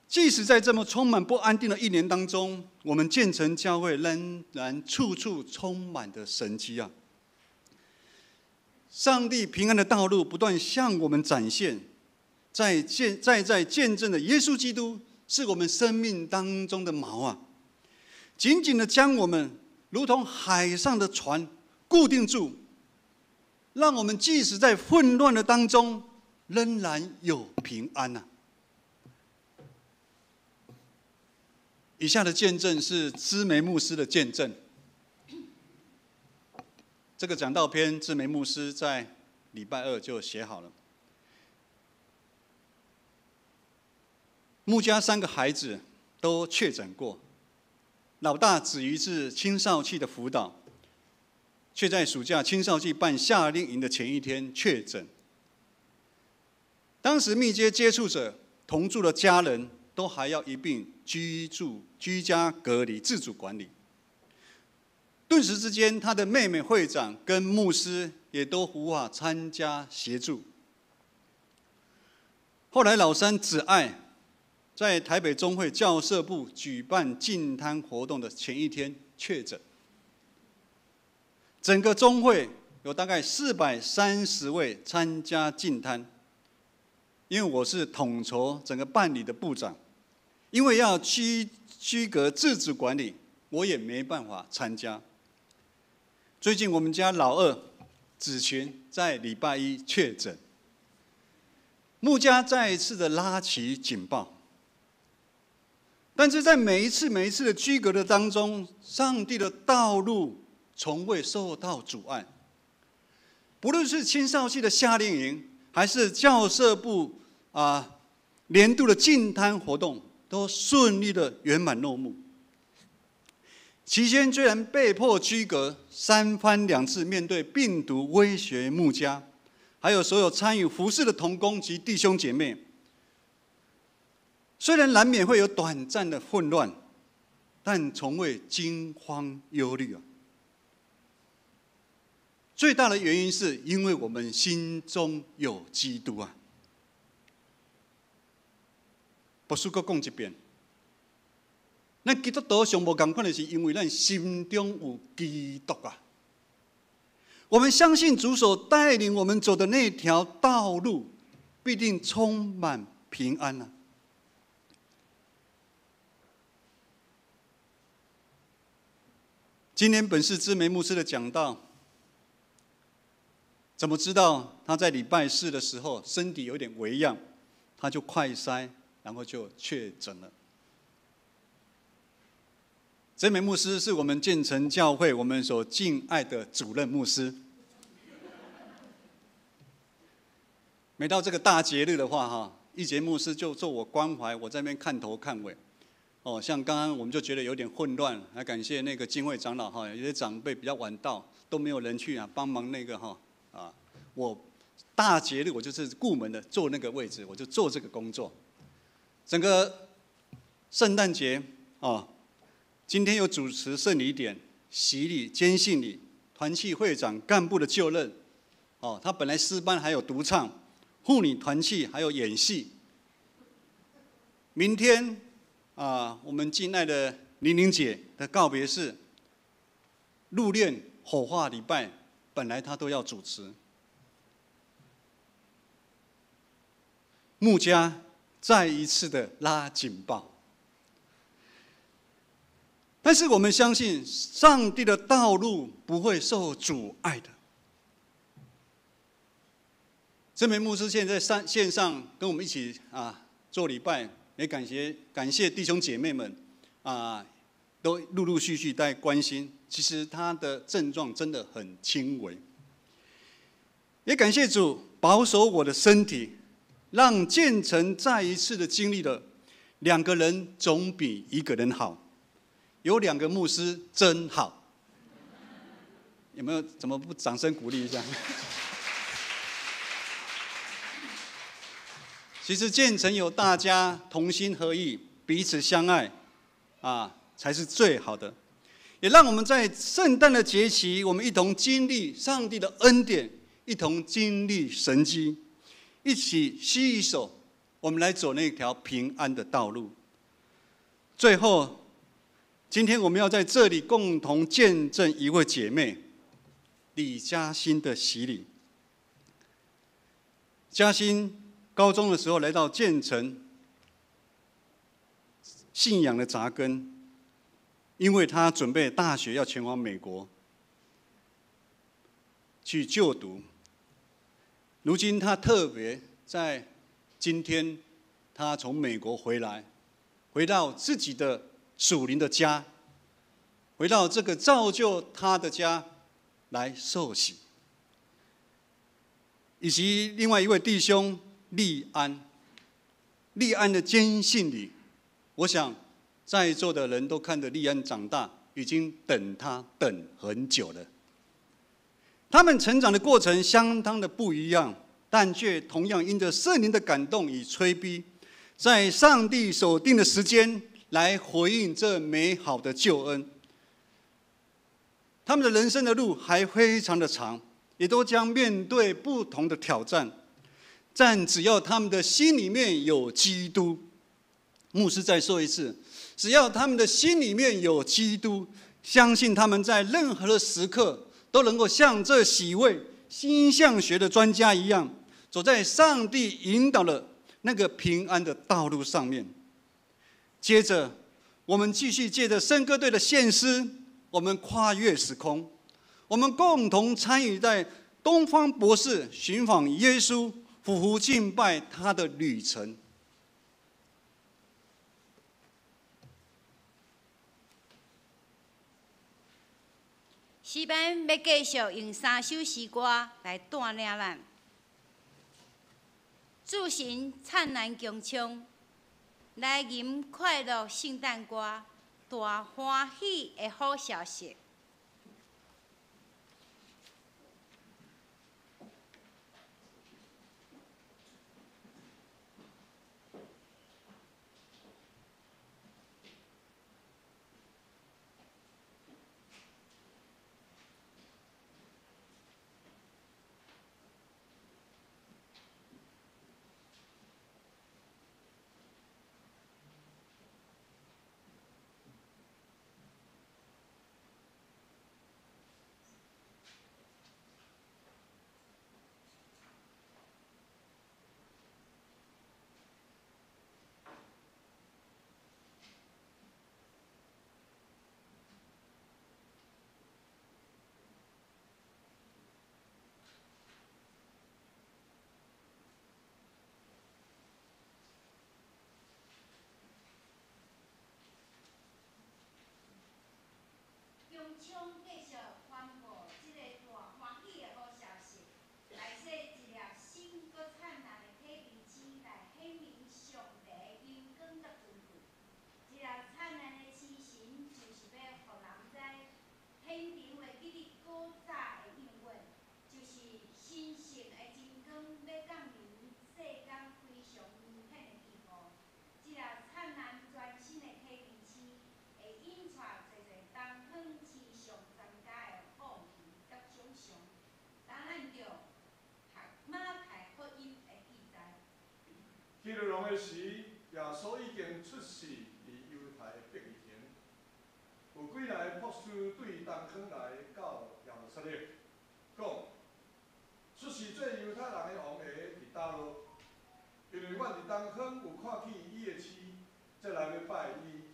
即使在这么充满不安定的一年当中，我们建成教会仍然处处充满的神迹啊！上帝平安的道路不断向我们展现，在见证的耶稣基督是我们生命当中的锚啊，紧紧的将我们如同海上的船固定住，让我们即使在混乱的当中，仍然有平安呐。以下的见证是知梅牧师的见证。这个讲道篇，知梅牧师在礼拜二就写好了。牧家三个孩子都确诊过，老大子瑜是青少期的辅导，却在暑假青少期办夏令营的前一天确诊。当时密接接触者同住的家人都还要一并居住居家隔离自主管理。顿时之间，他的妹妹会长跟牧师也都无法参加协助。后来老三子爱在台北中会教社部举办净滩活动的前一天确诊，整个中会有大概430位参加净滩，因为我是统筹整个办理的部长，因为要居隔自主管理，我也没办法参加。最近我们家老二子群在礼拜一确诊，牧家再一次的拉起警报。但是在每一次每一次的居隔的当中，上帝的道路从未受到阻碍。不论是青少期的夏令营，还是教社部年度的净滩活动，都顺利的圆满落幕。期间虽然被迫居隔三番两次，面对病毒威胁，牧家还有所有参与服事的同工及弟兄姐妹，虽然难免会有短暂的混乱，但从未惊慌忧虑啊。最大的原因是因为我们心中有基督啊。牧师阁讲一遍，咱基督徒上无仝款的是，因为咱心中有基督啊。我们相信主所带领我们走的那条道路，必定充满平安啊。今天本是知梅牧师的讲道，怎么知道他在礼拜四的时候身体有点微恙，他就快筛，然后就确诊了。真梅牧师是我们建成教会我们所敬爱的主任牧师。每到这个大节日的话，哈，一节牧师就做我关怀，我在那边看头看尾。哦，像刚刚我们就觉得有点混乱，还感谢那个金会长老哈，有些长辈比较晚到，都没有人去啊帮忙那个哈啊，我大节日我就是顾门的坐那个位置，我就做这个工作。整个圣诞节啊，今天又主持圣礼典、洗礼、坚信礼、团契会长干部的就任，哦，他本来诗班还有独唱，妇女团契还有演戏。明天啊，我们敬爱的玲玲姐的告别式、入殓火化礼拜，本来她都要主持。牧家再一次的拉警报，但是我们相信，上帝的道路不会受阻碍的。这名牧师现在在线上跟我们一起做礼拜，也感谢弟兄姐妹们啊，都陆陆续续在关心。其实他的症状真的很轻微，也感谢主保守我的身体，让建成再一次的经历了两个人总比一个人好，有两个牧师真好。有没有？怎么不掌声鼓励一下？其实建成有大家同心合意、彼此相爱，啊，才是最好的。也让我们在圣诞的节期，我们一同经历上帝的恩典，一同经历神迹，一起携手，我们来走那条平安的道路。最后，今天我们要在这里共同见证一位姐妹李嘉欣的洗礼。嘉欣高中的时候来到建成，信仰的扎根，因为他准备大学要前往美国去就读。如今他特别在今天，他从美国回来，回到自己的属灵的家，回到这个造就他的家来受洗，以及另外一位弟兄利安，利安的坚信里，我想在座的人都看着利安长大，已经等他等很久了。他们成长的过程相当的不一样，但却同样因着圣灵的感动与催逼，在上帝所定的时间来回应这美好的救恩。他们的人生的路还非常的长，也都将面对不同的挑战。但只要他们的心里面有基督，牧师再说一次，只要他们的心里面有基督，相信他们在任何的时刻都能够像这几位星象学的专家一样，走在上帝引导的那个平安的道路上面。接着，我们继续借着圣歌队的献诗，我们跨越时空，我们共同参与在东方博士寻访耶稣、俯伏敬拜他的旅程。诗班欲继续用三首诗歌来带领咱。主神灿烂穹苍，来吟快乐圣诞歌，大欢喜的好消息。将继续宣布这个大欢喜的好消息，来说一粒新阁灿烂的启明星来显明上帝的荣光佮尊贵。这粒灿烂的星辰就是欲予人知，天顶会记得古早的应允，就是神圣的真光欲降临世间非常明显的地步。这粒灿烂全新的启明星会引带济济东方星象专家的好奇佮奖赏，答按著马太福音的记载。基列王的时，耶稣已经出世伫犹太的伯利恒。有几个博士对东方来到耶路撒冷，讲：出世做犹太人的王的伫佗落？因为阮伫东方有看见伊的星，才来欲拜伊。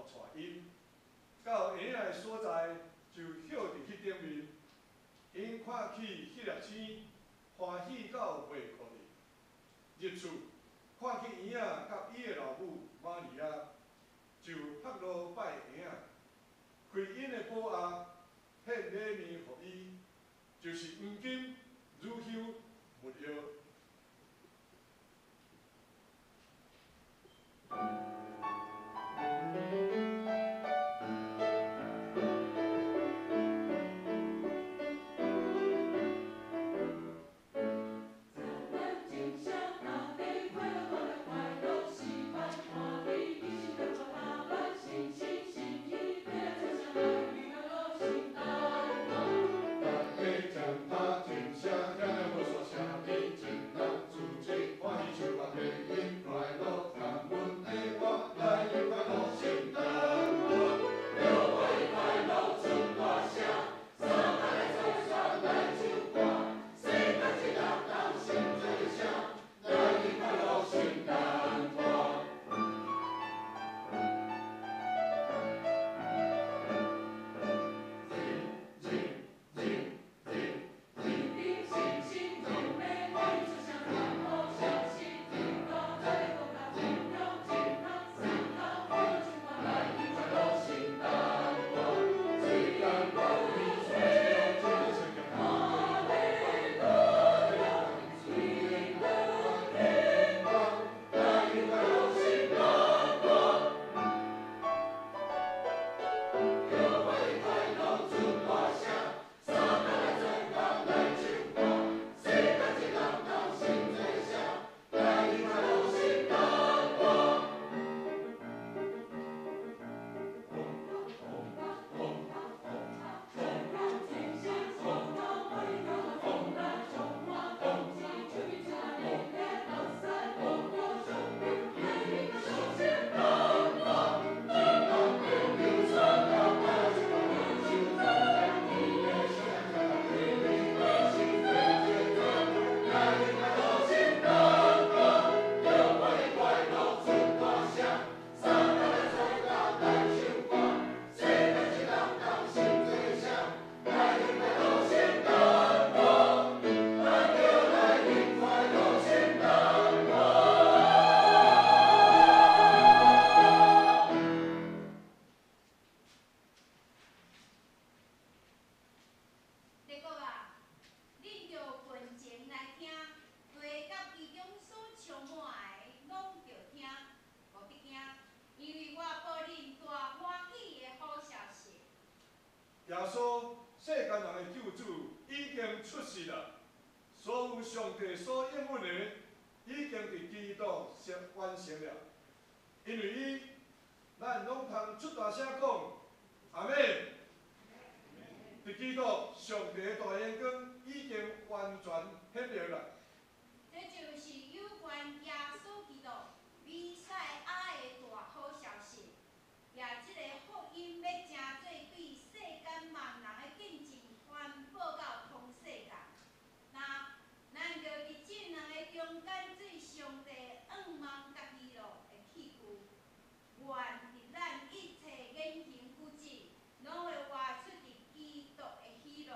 徒帶𪜶到嬰仔的所在，就歇佇彼頂面。𪜶看起彼粒星，歡喜到袂過去。入厝看見嬰仔佮伊的老母瑪利亞，就伏落拜嬰仔，開𪜶的寶盒，獻禮物予伊，就是黃金、乳香、沒藥。列國啊，恁著群情來聽，地佮其中所充滿的，攏著聽，無必驚，因為我報恁大歡喜的好消息。耶穌，世間人的救主已經出世啦！所有上帝所應允的，已經佇基督完成了。因為伊，咱攏通出大聲講，阿們。佇基督，上帝的大榮光已經完全顯明啦。這就是有關耶穌基督彌賽亞的大好消息。也這個福音欲成做對世間萬人的見證，傳播到通世界。那咱就佇這兩個中間做上帝向望佮喜樂的器具。願佇咱一切言行舉止，攏會活出佇基督的喜樂。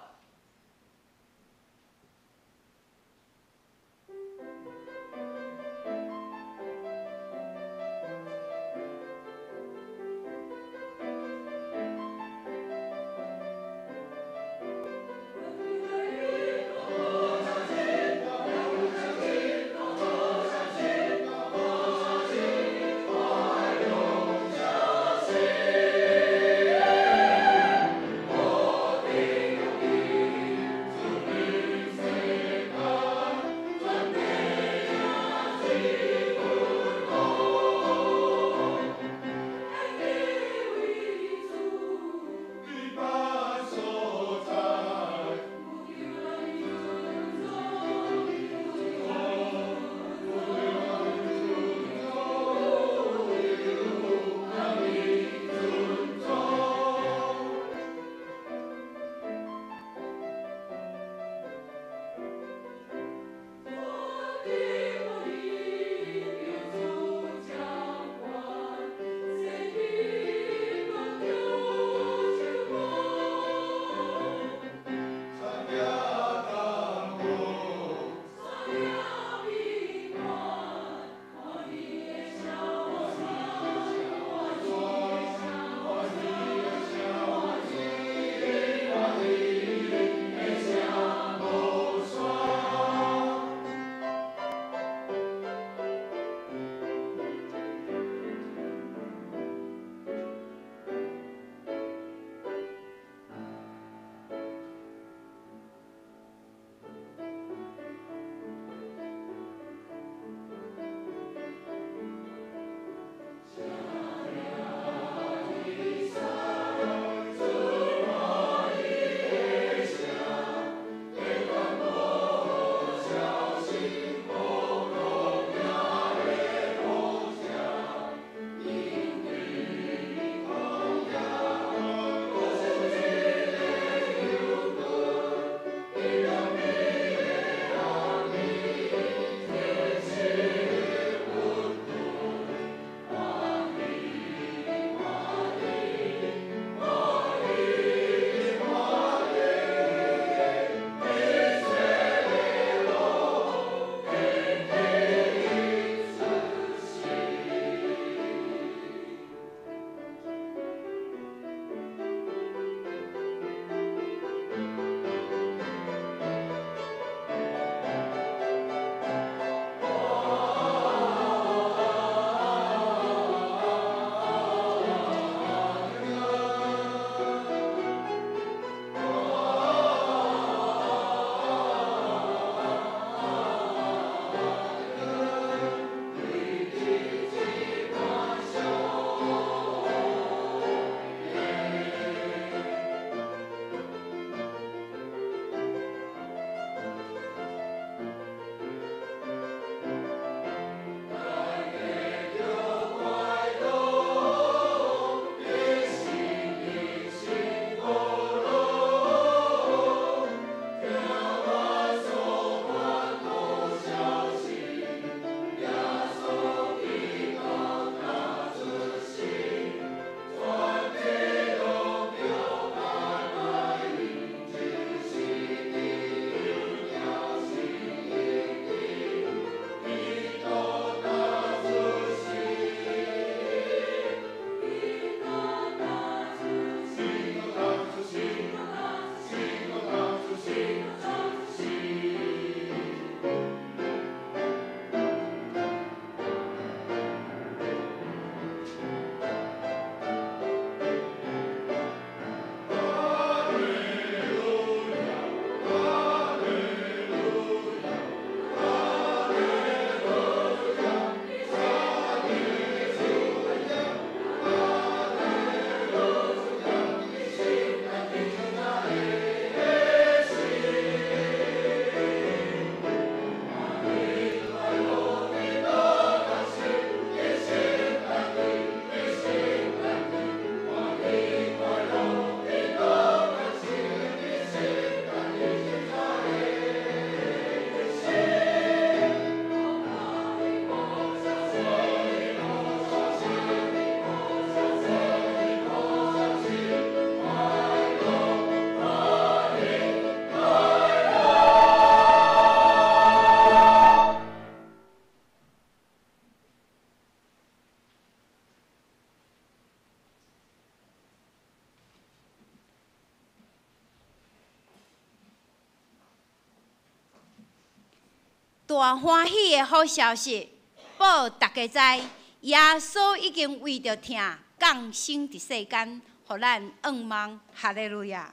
大歡喜的好消息，報逐家知，耶穌已經為著疼降生佇世間，予咱向望。哈利路亞！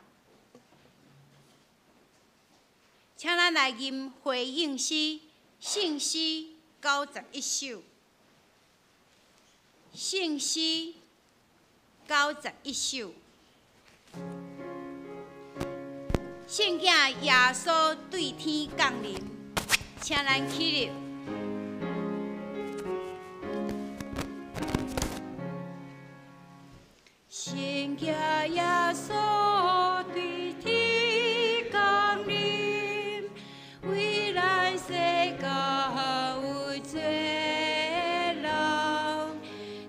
請咱來吟回應詩，聖詩91首，聖詩91首。聖囝耶穌對天降臨，請咱起立。聖囝耶穌對天降臨，為咱世間有罪人，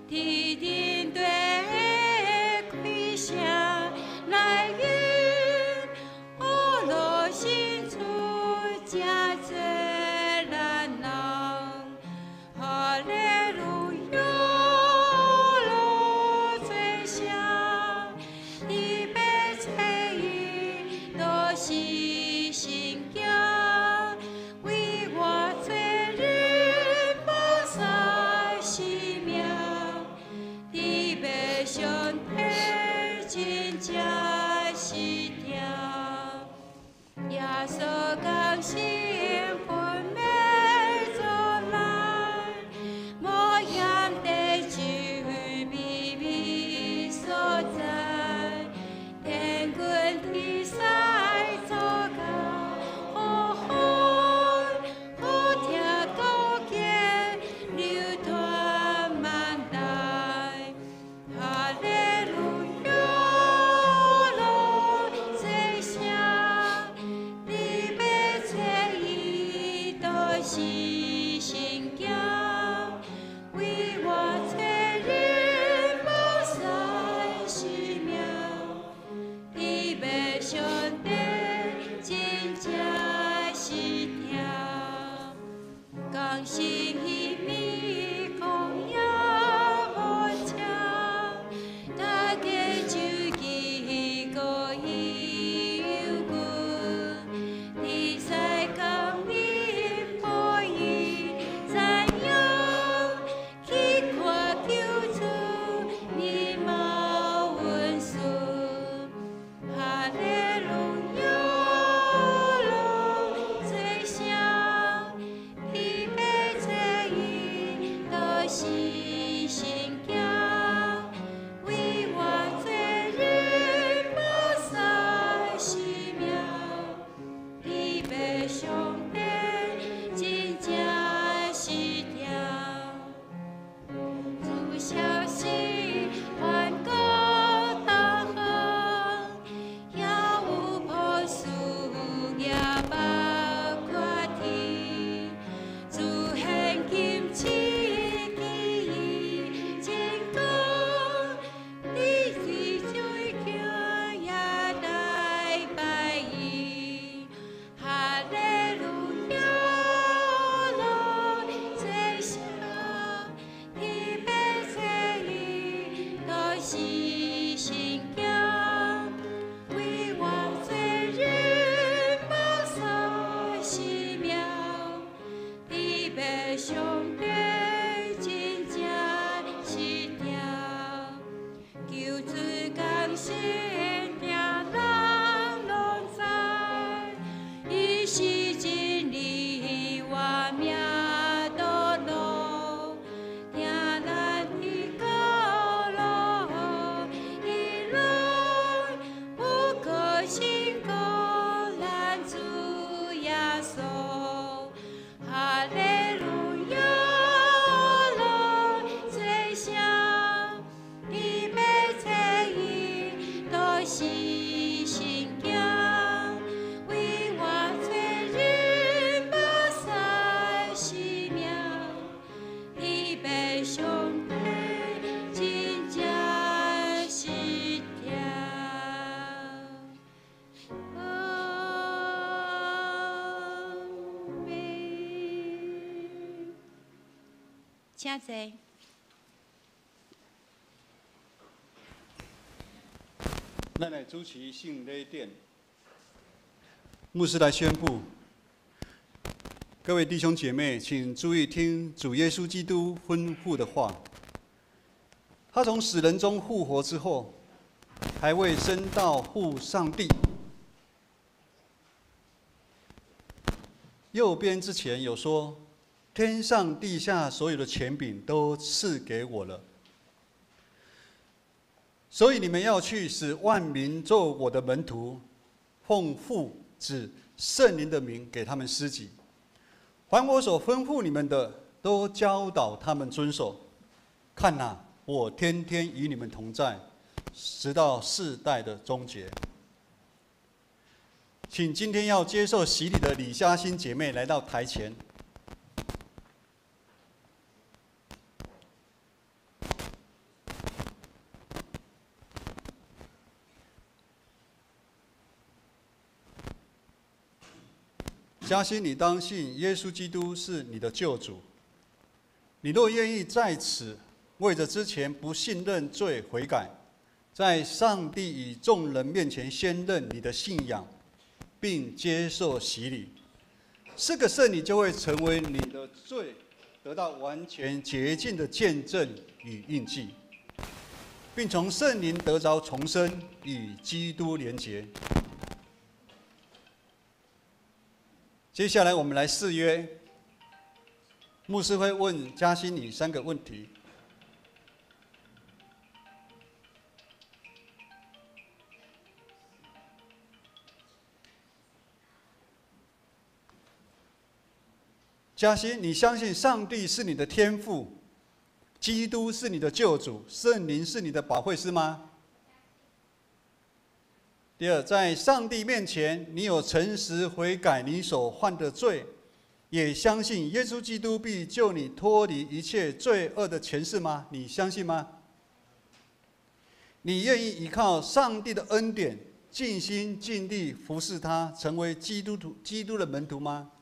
天頂地開聲來吟，阿羅生出真濟咱人，哈利路亞，羅做聲，天父找伊都是神囝，為我罪人無殺性命，天父上帝真正是疼，耶穌降生分命做咱，無嫌地球秘密所在，天軍天使做工，好好好聽高歌流傳萬代，哈利路亞，羅做聲，天父找伊都是神囝，為我罪人無殺性命，天父上帝真正是疼，降生彼暝光也無車，大家就記高有君，天使降臨報伊讚揚，去看救主美貌溫順，哈利路亞，羅做聲，天父找伊都是神囝，為我罪人無殺性命，天父上帝真正是疼。主消息傳到達方，遐有樸素舉目看天，主現今賜記憶真光，你水水行也來拜伊，哈利路亞，羅做聲，天父找伊都是神囝，為我罪人無殺性命，天父上帝真正是疼，救主降生聽人攏知，伊是真理活命道路，聽咱的高路以來，有可信靠咱主耶穌，哈利路亞，羅做聲，天父找伊都是神囝，為我罪人無殺性命，天父上帝真正是疼。阿們。請坐。咱來主持聖禮典，牧師來宣布，各位弟兄姐妹，请注意听主耶稣基督吩咐的话。他从死人中复活之后，还未升到父上帝右边之前，有说：天上地下所有的权柄都赐给我了，所以你们要去，使万民做我的门徒，奉父、子、圣灵的名给他们施洗。凡我所吩咐你们的，都教导他们遵守。看哪，我天天与你们同在，直到世代的终结。请今天要接受洗礼的李嘉欣姐妹来到台前。嘉欣，你当信耶稣基督是你的救主。你若愿意在此为着之前不信认罪悔改，在上帝与众人面前宣认你的信仰，并接受洗礼，这个圣礼就会成为你的罪得到完全洁净的见证与印记，并从圣灵得着重生与基督连结。接下来我们来誓约。牧师会问嘉欣你三个问题。嘉欣，你相信上帝是你的天父，基督是你的救主，圣灵是你的保惠师吗？第二，在上帝面前，你有诚实悔改你所犯的罪，也相信耶稣基督必救你脱离一切罪恶的权势吗？你相信吗？你愿意依靠上帝的恩典，尽心尽力服侍他，成为基督徒、基督的门徒吗？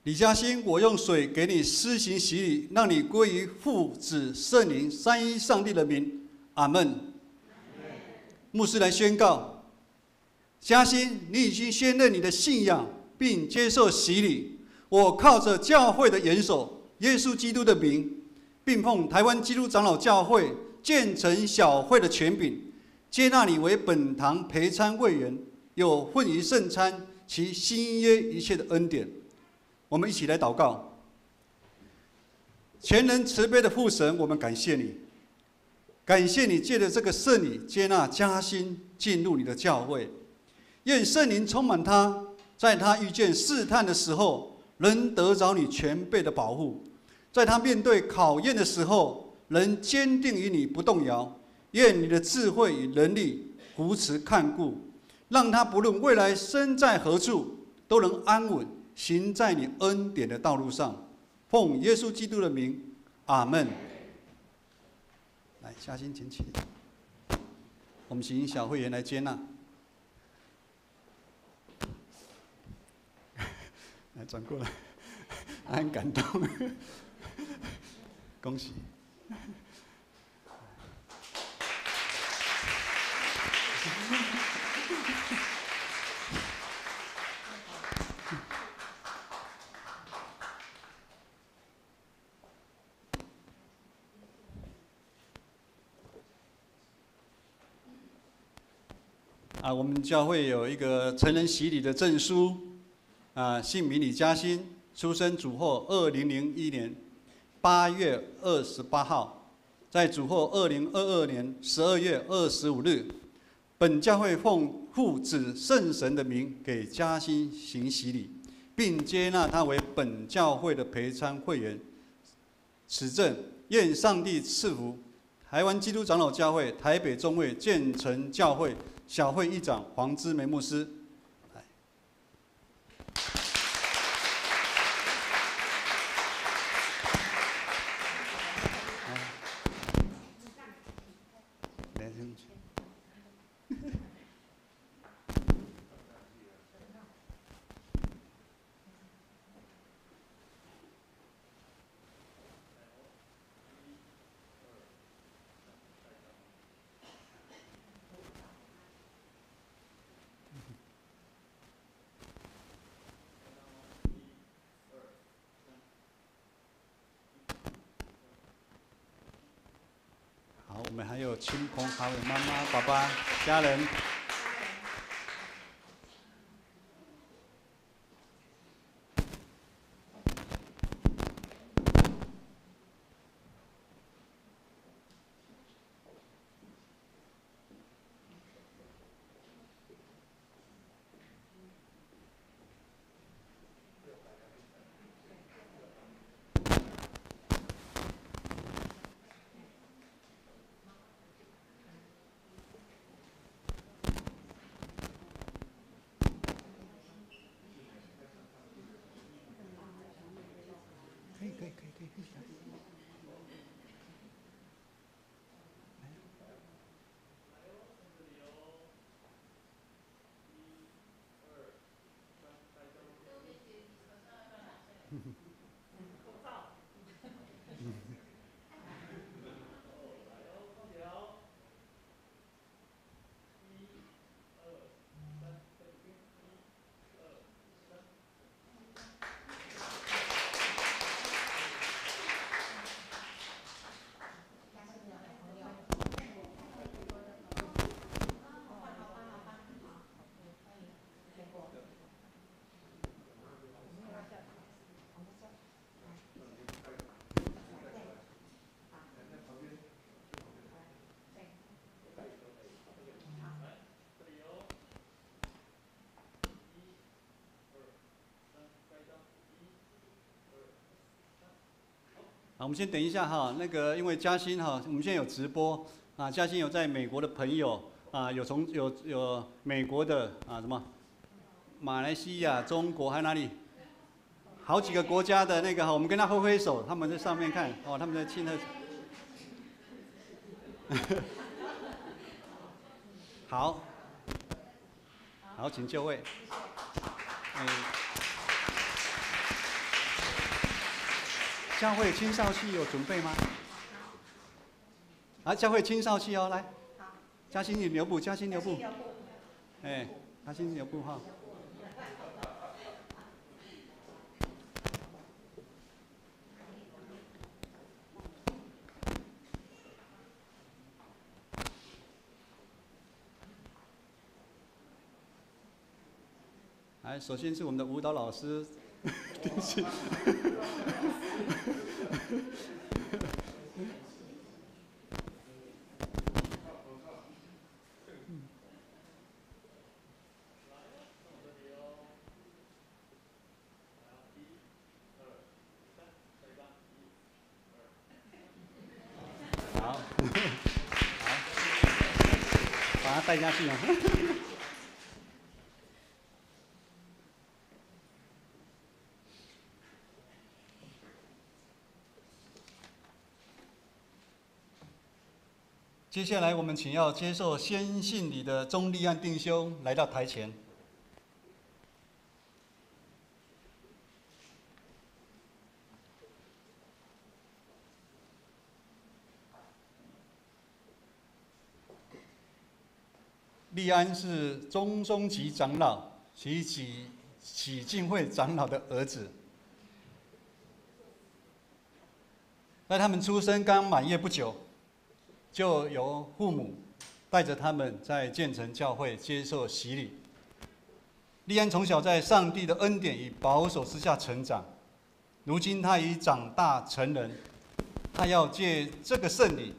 李嘉欣，我用水给你施行洗礼，让你归于父、子、圣灵三一上帝的名。阿门。牧师来宣告：嘉欣，你已经宣认你的信仰，并接受洗礼。我靠着教会的元首耶稣基督的名，并奉台湾基督长老教会建成小会的权柄，接纳你为本堂陪餐会员，有份于圣餐其新约一切的恩典。我们一起来祷告。全能慈悲的父神，我们感谢你，感谢你借着这个圣礼接纳嘉欣进入你的教会，愿圣灵充满他，在他遇见试探的时候，能得着你全备的保护；在他面对考验的时候，能坚定于你不动摇。愿你的智慧与能力扶持看顾，让他不论未来身在何处，都能安稳行在你恩典的道路上。奉耶稣基督的名，阿门。来，嘉欣请起。我们请小会员来接纳。来，转过来，很感动，恭喜。啊，我们教会有一个成人洗礼的证书，啊，姓名李嘉欣，出生主后2001年8月28号，在主后2022年12月25日，本教会奉父子圣神的名给嘉欣行洗礼，并接纳他为本教会的陪餐会员。此证愿上帝赐福台湾基督长老教会台北中会建成教会小会议长黄之梅牧师。来，亲朋好友、妈妈、爸爸、家人。可以可以可以可以可以。好，我们先等一下哈，那个因为嘉欣哈，我们现在有直播啊，嘉欣有在美国的朋友啊，有从有美国的啊什么，马来西亚、中国还有哪里，好几个国家的那个哈，我们跟他挥挥手，他们在上面看哦，他们在庆贺。好，好，请就位。哎。教会青少器有准备吗？啊，教会青少器哦，来，嘉兴你留步，嘉兴留步，哎，嘉兴留步哈。来，首先是我们的舞蹈老师，对不起。好，好，把它带下去啊。接下来，我们请要接受先信礼的钟立安弟兄来到台前。立安是钟松吉长老及启进会长老的儿子。在他们出生刚满月不久，就由父母带着他们在建成教会接受洗礼。立安从小在上帝的恩典与保守之下成长，如今他已长大成人，他要借这个圣礼，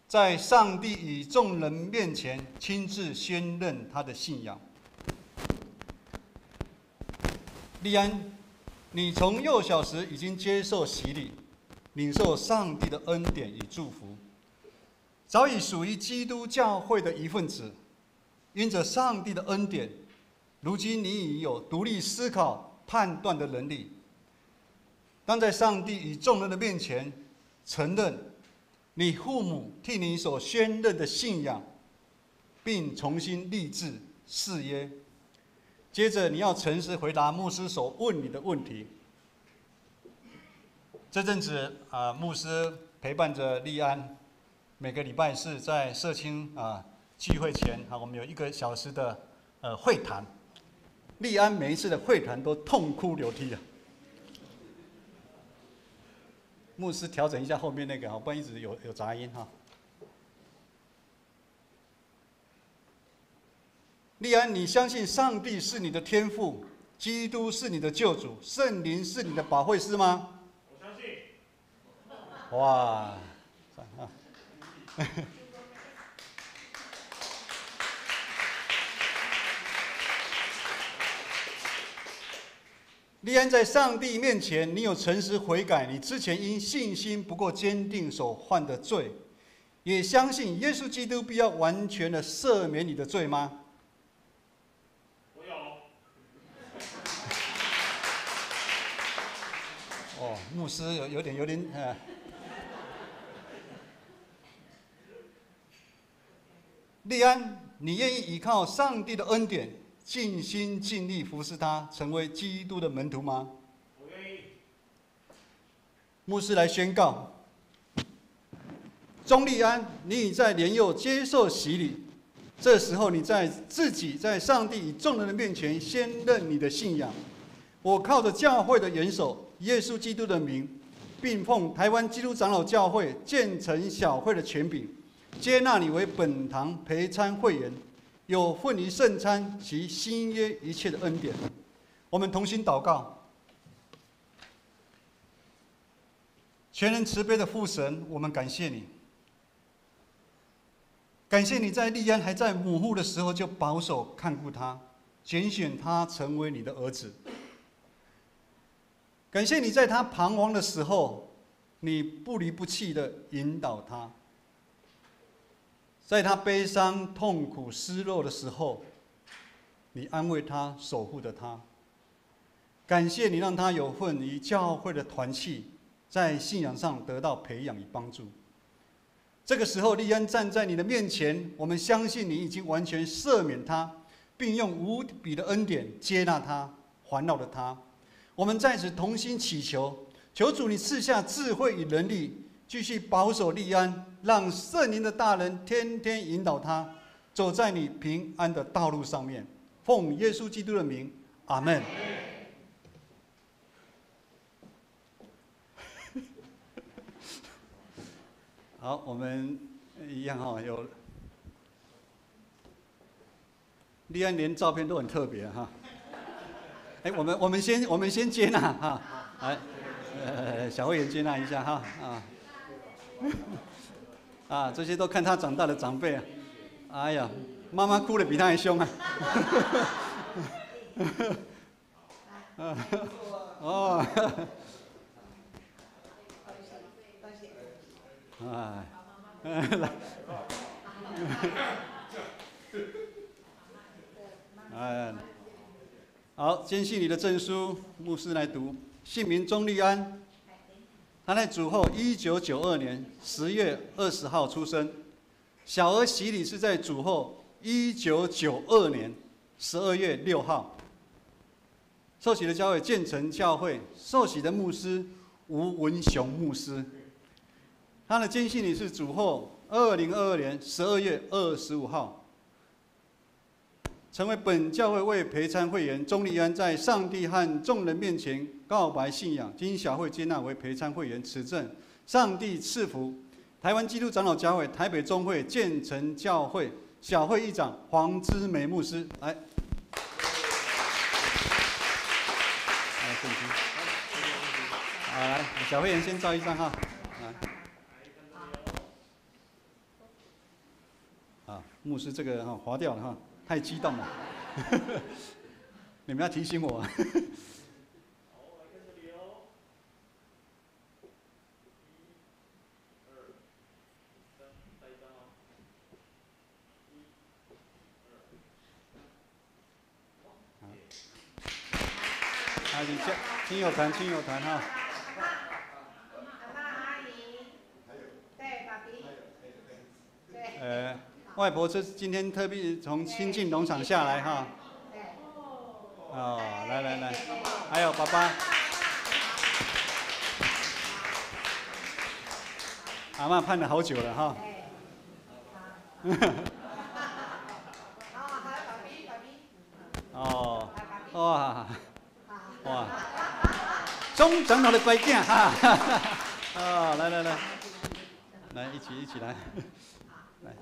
在上帝与众人面前亲自宣认他的信仰。立安，你从幼小时已经接受洗礼，领受上帝的恩典与祝福，早已属于基督教会的一份子。因着上帝的恩典，如今你已有独立思考、判断的能力。当在上帝与众人的面前承认你父母替你所宣认的信仰，并重新立志誓约。接着，你要诚实回答牧师所问你的问题。这阵子啊，牧师陪伴着立安，每个礼拜四在社青啊聚会前啊，我们有1个小时的会谈。立安每一次的会谈都痛哭流涕啊。牧师调整一下后面那个，不然一直有杂音哈。立安，你相信上帝是你的天父，基督是你的救主，圣灵是你的保惠师吗？我相信。哇！立安，在上帝面前，你有诚实悔改，你之前因信心不够坚定所犯的罪，也相信耶稣基督必要完全的赦免你的罪吗？我有。哦，牧师有点。立安，你愿意依靠上帝的恩典，尽心尽力服侍他，成为基督的门徒吗？我愿意。牧师来宣告：钟立安，你已在年幼接受洗礼，这时候你在自己在上帝与众人的面前宣认你的信仰。我靠着教会的元首耶稣基督的名，并奉台湾基督长老教会建成小会的权柄，接纳你为本堂陪餐会员，有份于圣餐及新约一切的恩典。我们同心祷告。全能慈悲的父神，我们感谢你，感谢你在立安还在母腹的时候就保守看顾他，拣选他成为你的儿子。感谢你在他彷徨的时候，你不离不弃的引导他。在他悲伤、痛苦、失落的时候，你安慰他，守护着他。感谢你让他有份于教会的团契，在信仰上得到培养与帮助。这个时候，立安站在你的面前，我们相信你已经完全赦免他，并用无比的恩典接纳他，环绕了他。我们在此同心祈求，求主你赐下智慧与能力，继续保守立安，让圣灵的大能天天引导他，走在你平安的道路上面。奉耶稣基督的名，阿门。好，我们一样哈，有立安连照片都很特别哈。哎，我们先接纳哈，来，小会员接纳一下哈啊。啊，这些都看他长大的长辈啊，哎呀，妈妈哭得比他还凶啊。哦，哎，来，哎，好，坚信礼的证书，牧师来读，姓名钟立安。他在主后1992年10月20号出生，小儿洗礼是在主后1992年12月6号。受洗的教会建成教会，受洗的牧师吴文雄牧师。他的坚信礼是主后2022年12月25号，成为本教会为陪餐会员钟立安在上帝和众人面前告白信仰，经小会接纳为陪餐会员，持证上帝赐福。台湾基督长老教会台北中会建成教会小会议长黄之美牧师来。来，圣经。好，来，小会员先照一张哈。来。啊，牧师这个哈划掉了哈。太激动了，你们要提醒我。好，来看这里哦。一、二、三，再一张哦。一、二、好，你亲亲友团，亲友团哈。阿嬷阿姨，对，爸比，对。外婆这今天特地从清境农场下来哈。哦，来来来，还有爸爸，阿嬷盼了好久了哈。哦，哇，哇，钟长老的乖囝哈，啊，来来来，来一起一起来，来。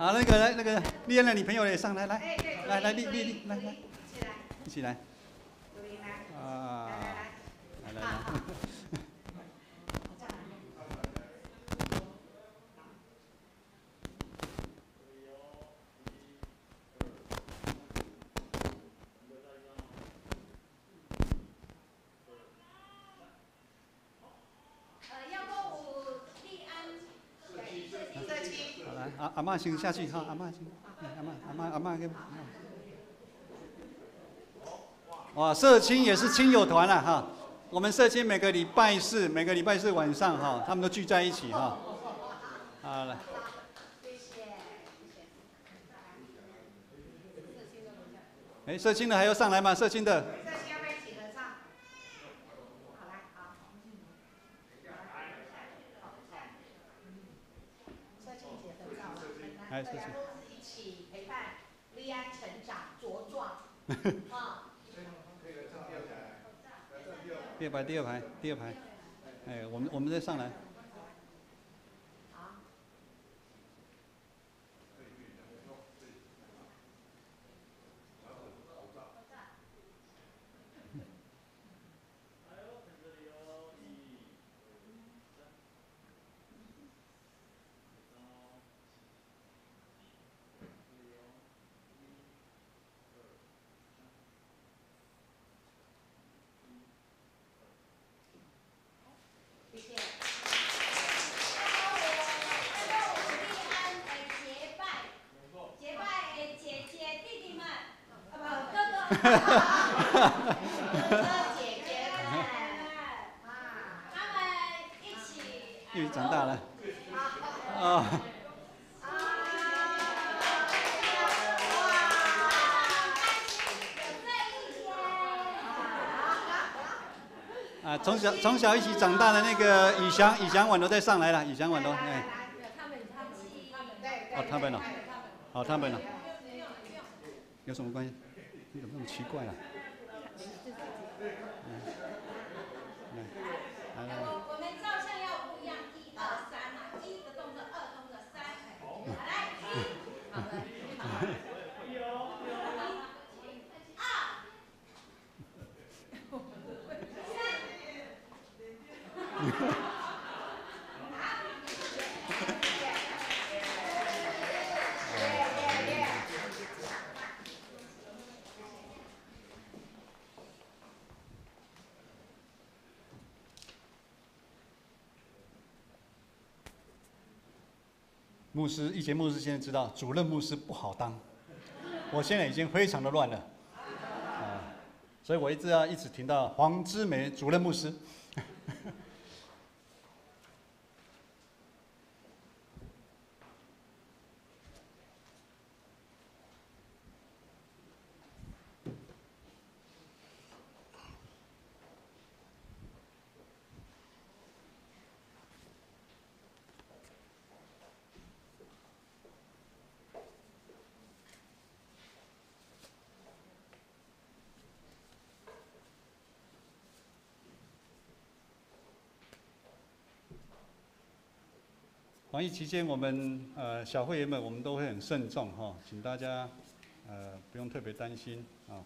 好，那个来，那个丽安的女朋友也上来，来，来来，丽丽丽，来来，一起来，啊，来来来。阿阿嬷先下去哈，阿嬷先，阿嬷阿嬷阿嬷跟。哇，社青也是亲友团了哈。我们社青每个礼拜四，每个礼拜四晚上哈，他们都聚在一起哈。好来。哎，社青的还要上来吗？社青的。大家都是一起陪伴丽安成长茁壮。啊。第二排，第二排，第二排，哎，我们再上来。哥哥姐姐们，他们一起。因为长大了。啊。啊，从小一起长大的那个宇翔，宇翔婉都再上来了，宇翔婉都哎。哦，他们了，好，他们了。有什么关系？你怎么那么奇怪啊？来来来。我们照相要不一样，一二三嘛，一的动作，二动作，三。来，一，好的，二，三。牧师，以前牧师现在知道，主任牧师不好当。我现在已经非常的乱了，啊，所以我一直要一直听到黄之梅主任牧师。防疫期间，我们小会员们，我们都会很慎重哈，请大家不用特别担心啊。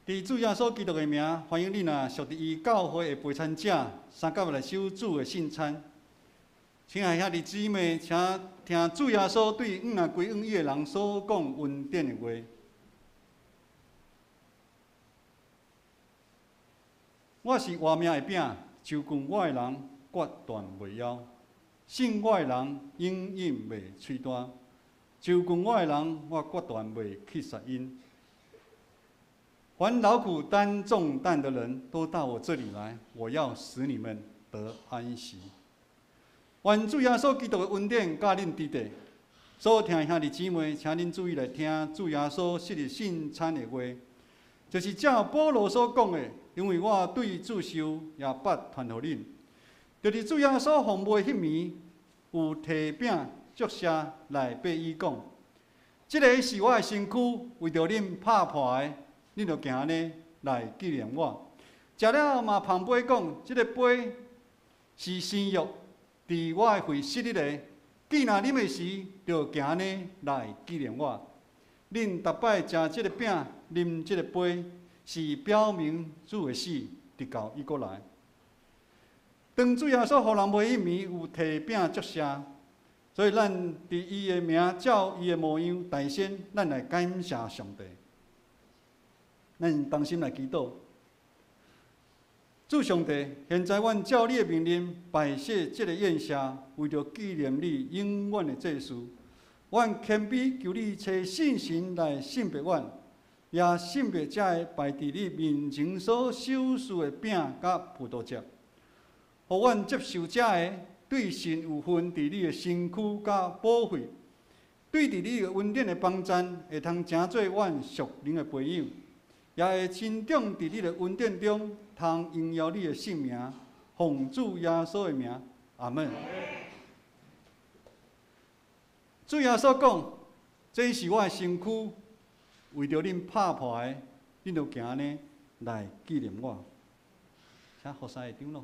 伫主耶稣基督的名，欢迎恁啊，属伫伊教会的陪餐者，三角来守主的圣餐。亲爱兄弟姊妹，请听主耶稣对向来归向伊的人所讲恩典的话。我是活命的饼，就近我的人决断袂枵；信我的人永远袂喙干。就近我的人，我决断袂去杀𪜶。凡劳苦担重担的人都到我这里来，我要使你们得安息。愿主耶稣基督的恩典佮恁伫底。所听的兄弟姊妹，请恁注意来听主耶稣昔日圣餐的话，就是照保罗所讲的，因为我对主受，也捌传予恁。就是主耶稣奉卖彼暝，有提饼祝谢来擘伊讲：這个是我的身躯，為著恁拍破的，恁著行按呢來紀念我。食了嘛，捧杯講：這个杯是新約，佇我的血設立的。既若啉的時，就行按呢來紀念我。恁逐擺食這个餅，啉這个杯，是表明主的死，直到伊閣來。當主耶穌予人賣彼暝，有提餅祝謝，所以咱佇伊的名，照伊的模樣，代先，咱來感謝上帝。咱同心來祈禱。主上帝，現在阮照你的命令擺設這个宴席，為著紀念你永遠的祭司。阮謙卑求你差聖神來聖別阮，也聖別這个擺佇你面前所賞賜的餅佮葡萄汁，予阮接受這个對神有份佇你的身軀佮寶血，對佇你的恩典的幫贊，會通成做阮屬靈的培養，也會成長佇你的恩典中，通榮耀你的聖名，奉主耶穌的名，阿門。主耶穌講：這是我的身軀，為著恁拍破的，恁著行按呢來紀念我。請何三會長老。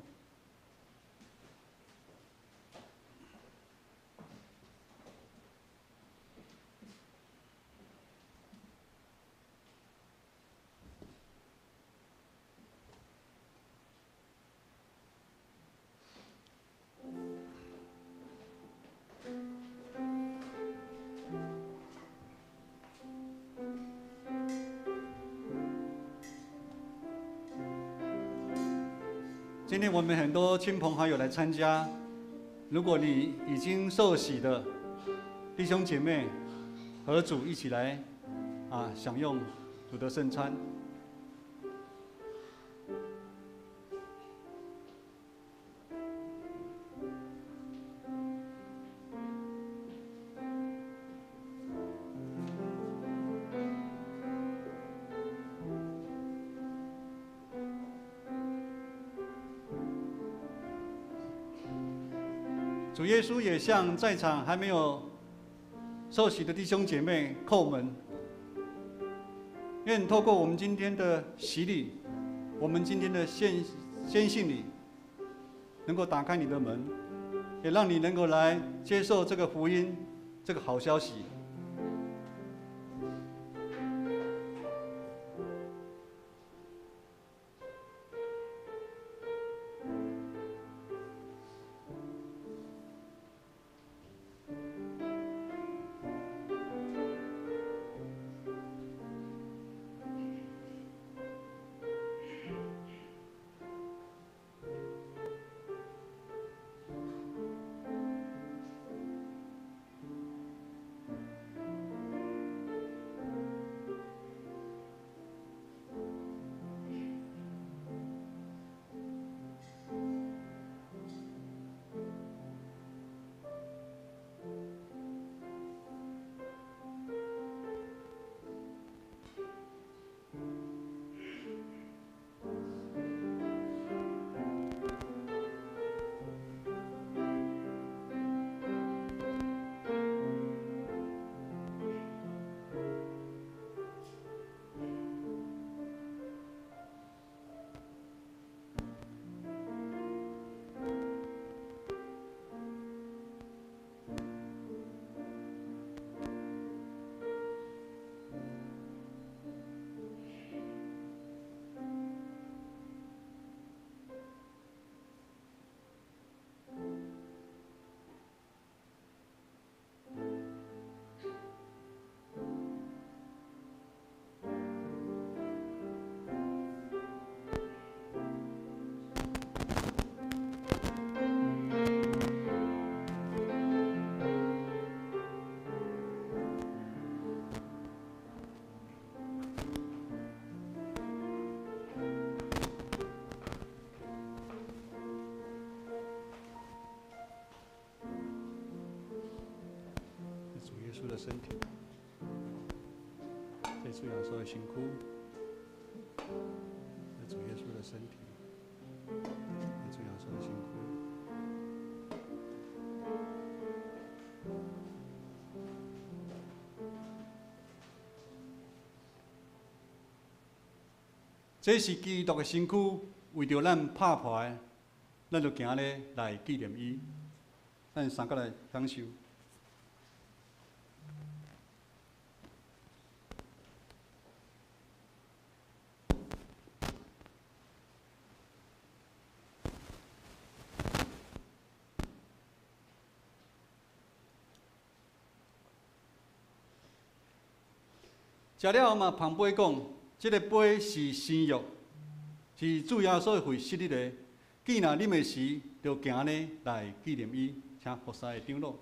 今天我們很多親朋好友來參加，如果你已經受洗的弟兄姐妹，和主一起來享用主的聖餐。主耶穌也向在場還沒有受洗的弟兄姐妹叩門，願透過我們今天的洗禮，我們今天的堅信禮，能夠打開你的門，也讓你能夠來接受這個福音，這個好消息。耶穌的身體，這主耶穌的身軀，這主耶穌的身體，這主耶穌的身軀。這是基督的身軀，為著咱拍破的，咱就行咧來紀念伊。咱三個來享受。食了後嘛，捧杯講：這个杯是新約，是主耶穌為昔日的。既若啉的時，就行咧來紀念伊，請服侍的長老。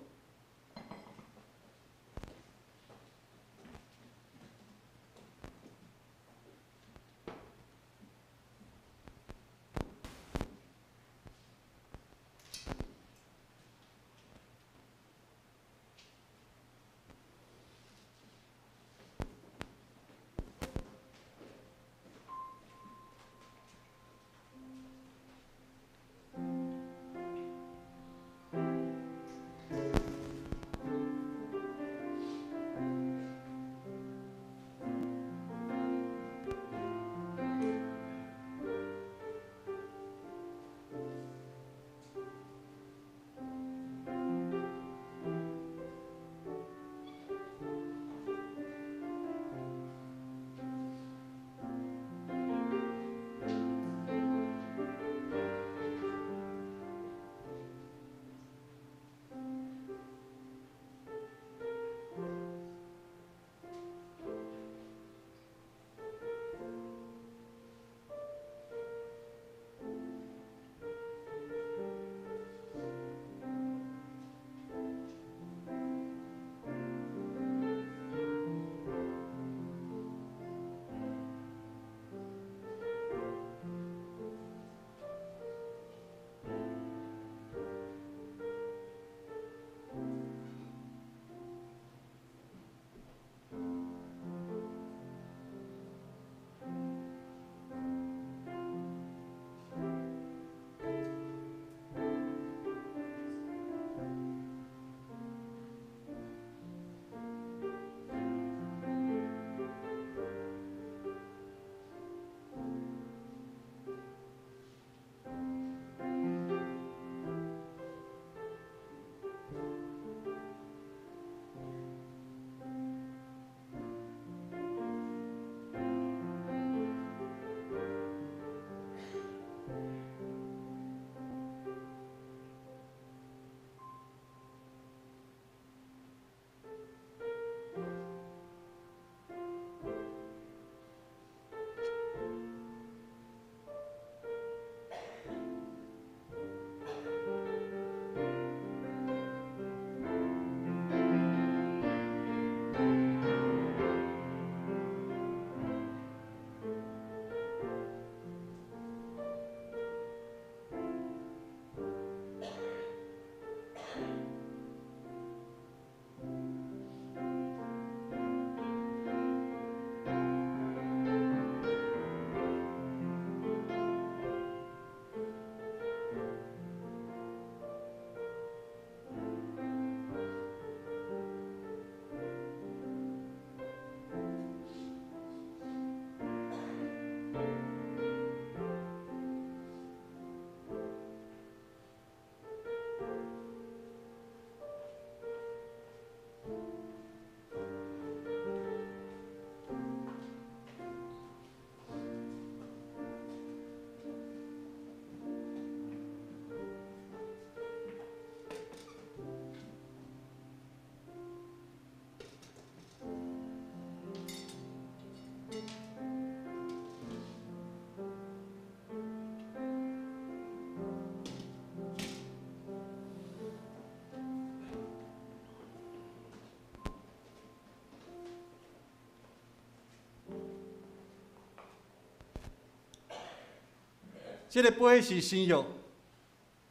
這个杯是新約，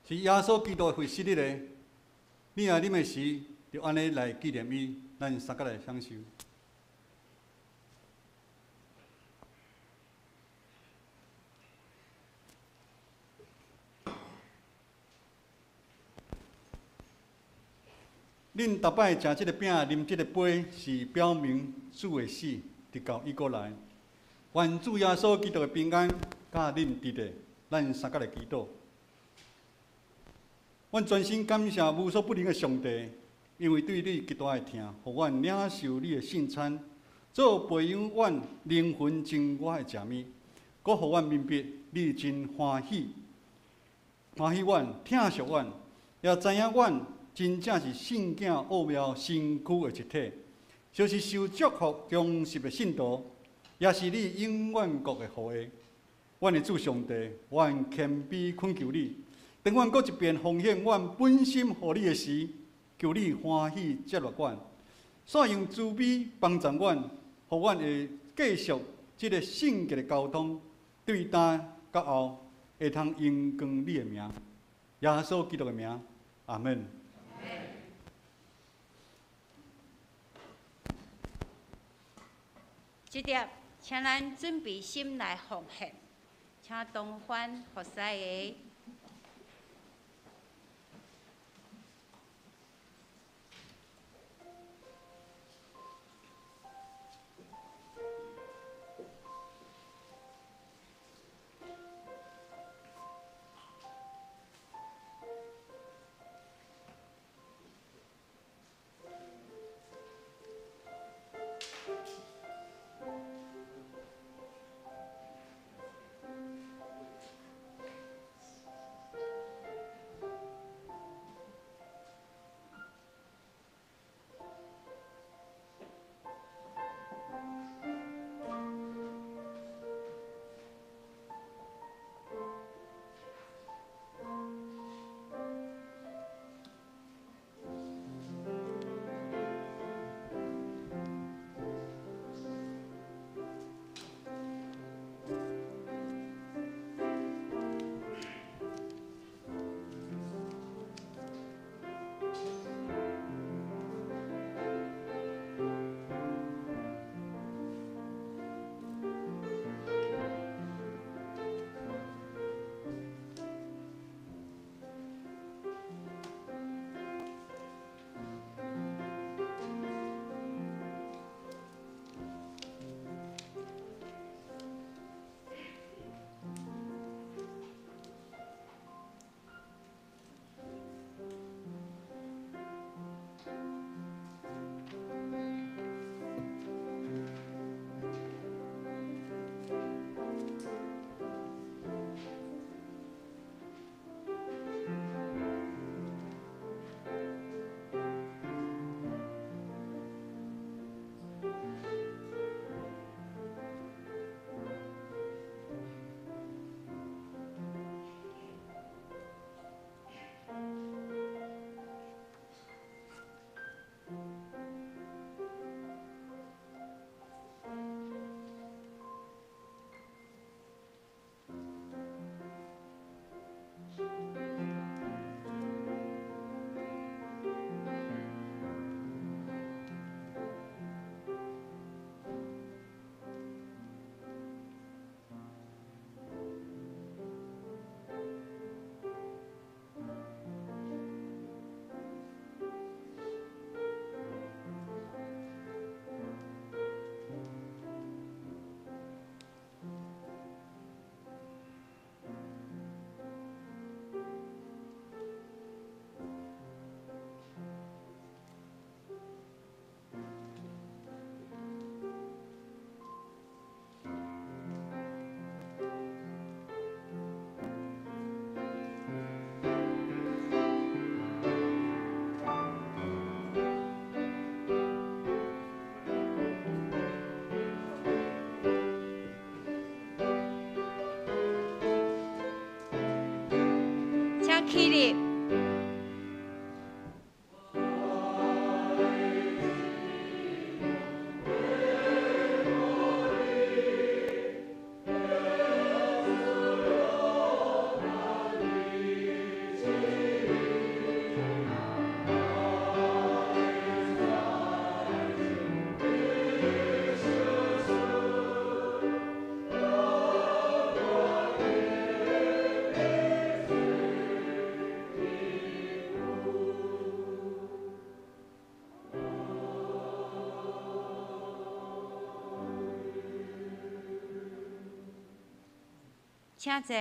是耶穌基督為昔日的。你若啉的時，就按呢來紀念伊，咱三個來享受。恁逐擺食這个餅、啉這个杯，是表明主的死，直到伊閣來。愿主耶稣基督的平安，佮恁伫咧，咱三角来祈祷。阮专心感谢无所不能的上帝，因为对你极大的疼，予阮领受你的圣餐，做培养阮灵魂真我的食物，阁予阮明白你真欢喜，欢喜阮，疼惜阮，也知影阮真正是圣囝奥妙身躯的一体，就是受祝福忠实的信徒，也是你永远国的后裔。阮的主上帝，阮谦卑恳求你，当阮阁一遍奉献阮本心予你的时，求你欢喜接纳阮，煞用慈悲帮助阮，予阮会继续这个圣洁的交通，对今到后会通荣光你的名，耶稣基督的名，阿门。这碟，请咱准备心来奉献，请东方服侍的。请起立。耶請坐。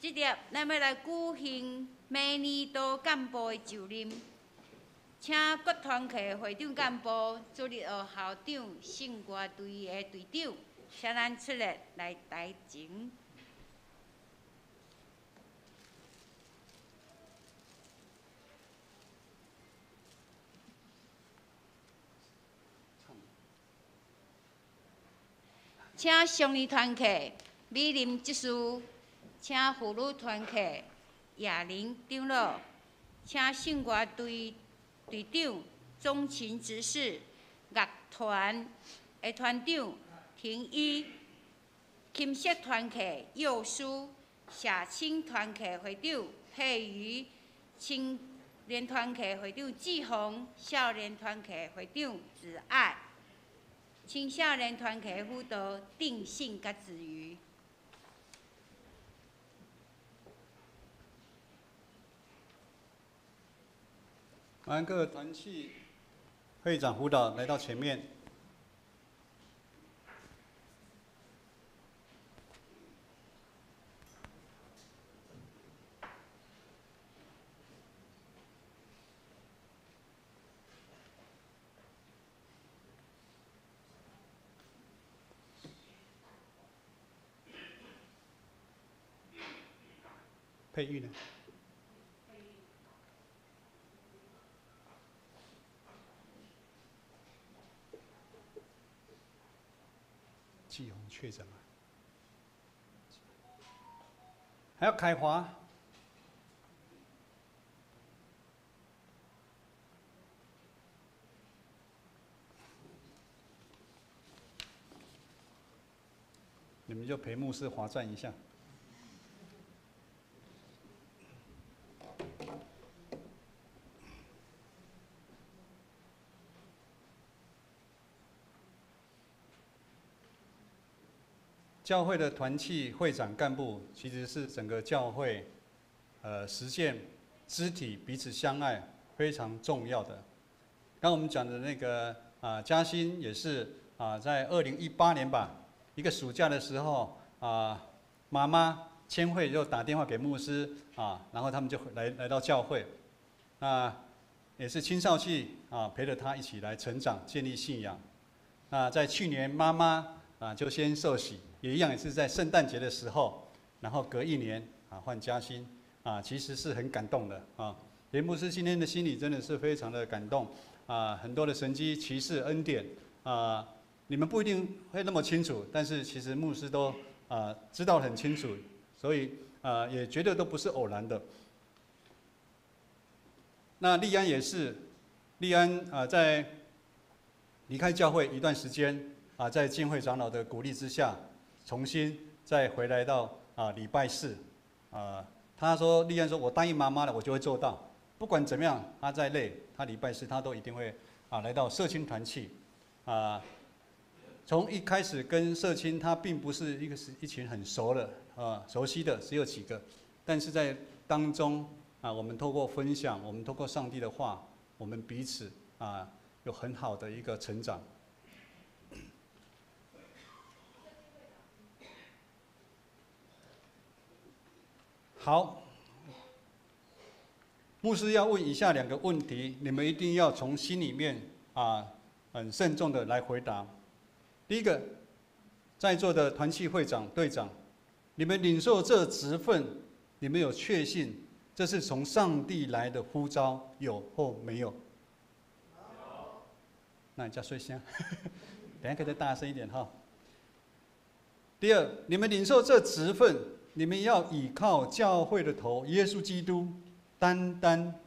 這粒咱欲來舉行明年度幹部的就任，請各團體會長幹部、主日學校長、聖歌隊的隊長，請咱出列來台前。請少年團體美林執事，請婦女團體亞玲長老，請聖歌隊隊長鍾琴執事，樂團的團長婷一，琴瑟團體幼師，社青團體會長佩瑜，青年團體會長志宏，少年團體會長子愛。青少年團體輔導定信佮子瑜。歡迎各團契會長輔導來到前面。佩玉呢？季紅確診了，還有凱華，你們就陪牧師劃戰一下。教會的團契會長幹部，其實是整個教會，實踐肢體彼此相愛非常重要的。剛我們講的那個啊，嘉欣也是啊，在2018年吧，一個暑假的時候啊，媽媽千惠就打電話給牧師啊，然後他們就來到教會，那也是青少契啊，陪着他一起來成長，建立信仰。那在去年媽媽啊就先受洗。也一樣，也是在聖誕節的時候，然後隔一年啊換嘉欣啊，其實是很感動的啊。連牧師今天的心裡真的是非常的感動啊，很多的神蹟奇事恩典啊，你們不一定會那麼清楚，但是其實牧師都啊知道很清楚，所以啊也覺得都不是偶然的。那利安也是，利安啊在離開教會一段時間啊，在敬會長老的鼓勵之下，重新再回來到啊禮拜四，啊，他說利安說，我答應媽媽了，我就會做到，不管怎麼樣，他再累，他禮拜四他都一定會啊來到社青團契，啊，從一開始跟社青他並不是一群很熟的啊熟悉的只有幾個，但是在當中啊，我們透過分享，我們透過上帝的話，我們彼此啊有很好的一個成長。好，牧師要問以下兩個問題，你們一定要從心裡面啊，很慎重的來回答。第一個，在座的團契會長、隊長，你們領受這職分，你們有確信這是從上帝來的呼召，有或沒有？有。那你叫睡聲，等下可以再大聲一點哈。第二，你們領受這職分，你們要倚靠教會的頭耶穌基督，單單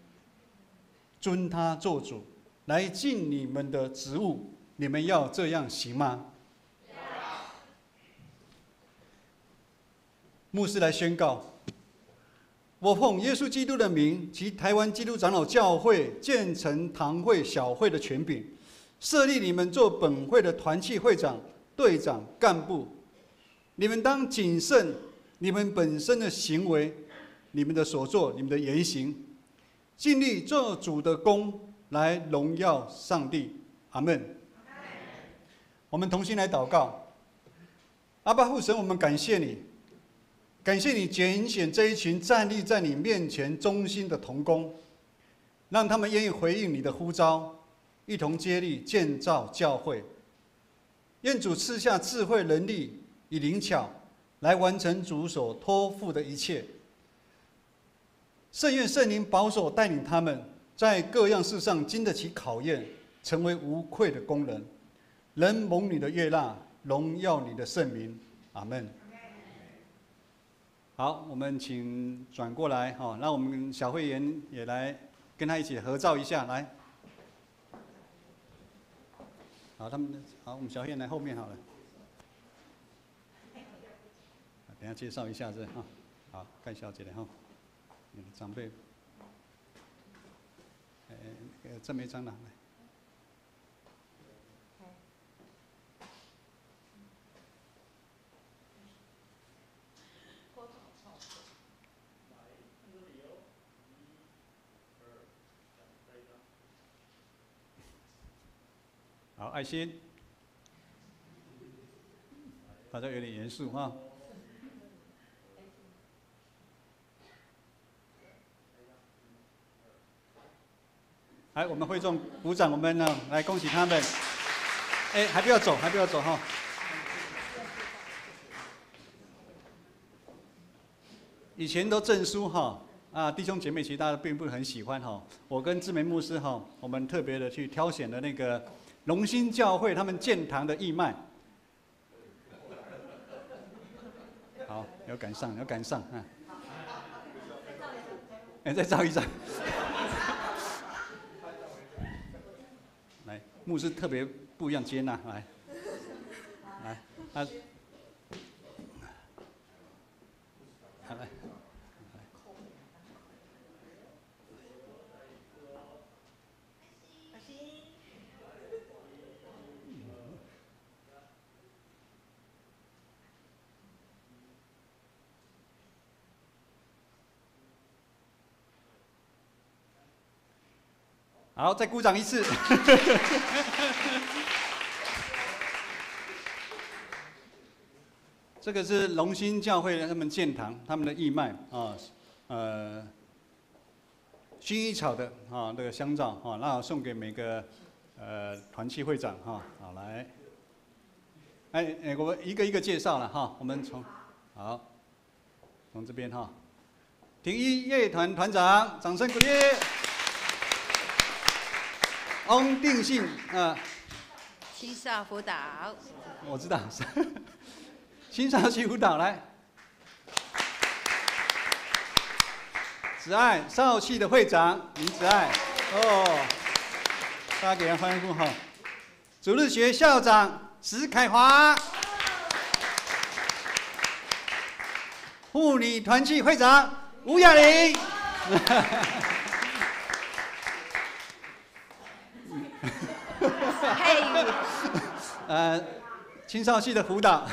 尊他做主，來盡你們的職務。你們要這樣行嗎？牧師來宣告：我奉耶穌基督的名及台灣基督長老教會建成堂會小會的權柄，設立你們做本會的團契會長、隊長、幹部。你們當謹慎你們本身的行為，你們的所作，你們的言行，盡力做主的工，來榮耀上帝。阿門。我们同心来祷告。阿爸父神，我们感谢你，感谢你拣选这一群站立在你面前忠心的同工，让他们愿意回应你的呼召，一同接力建造教会。愿主赐下智慧、能力与灵巧，来完成主所托付的一切。圣愿圣灵保守带领他们，在各样事上经得起考验，成为无愧的工人，能蒙你的悦纳，荣耀你的圣名。阿门。好，我们请转过来哈，让我们小会员也来跟他一起合照一下，来。好，他们好，我们小会员来后面好了。等下介绍一下子哈。好，盖小姐的哈，长辈。哎，这没张了，来。好，爱心，大家有点严肃哈。来，我们会众鼓掌，我们呢来恭喜他们。哎，还不要走，还不要走哈。以前都证书哈，啊，弟兄姐妹其实大家并不很喜欢哈。我跟志明牧师哈，我们特别的去挑选的那个荣兴教会他们建堂的义卖。好，要赶上，要赶上啊！哎，再照一张。来，牧师特别不一样接纳，来，来，啊，好来。好，再鼓掌一次。这个是龙兴教会的他们建堂，他们的义卖啊，薰衣草的啊，那个香皂啊，那送给每个团契会长哈。好，来，哎哎，我们一个一个介绍了哈，我们从好从这边哈，廷一乐团团长，掌声鼓励。翁定信啊，青少辅导，我知道，青少期辅导来，子爱少气的会长林子爱，哦，大家给他欢呼哈。主日学校长石凯华，妇女团契会长吴雅玲。青少系的辅导，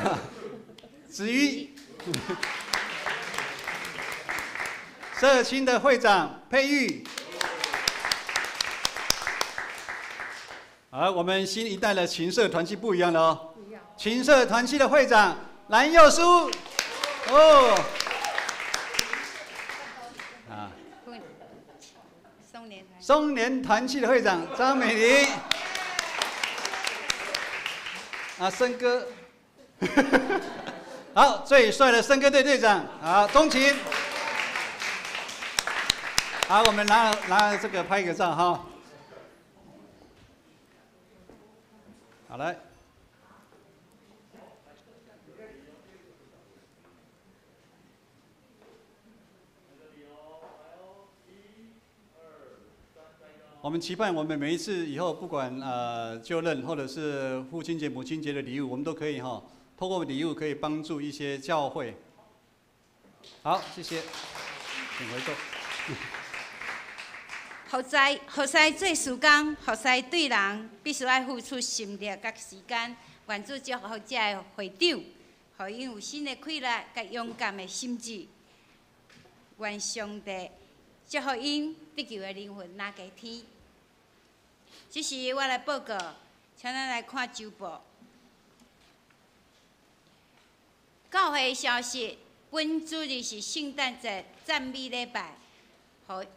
子瑜，社青的会长佩玉，而我们新一代的琴社团契不一样了哦，琴社团契的会长蓝佑书，哦，啊，松年团契的会长张美玲。啊，森哥，好，最帅的森哥队队长，好，钟琴，好，我们拿拿这个拍个照哈，好来，我们期盼我们每一次以后，不管就任或者是父亲节、母亲节的礼物，我们都可以哈，透过礼物可以帮助一些教会。好，谢谢，请回座。服侍服侍做事工，服侍对人，必须爱付出心力佮时间。愿主祝福这个会长，予𪜶有新的气力佮勇敢的心志。愿上帝祝福𪜶得救的灵魂拿加天。这时我来报告，请咱来看周报。教会消息，本主日是圣诞节赞美礼拜，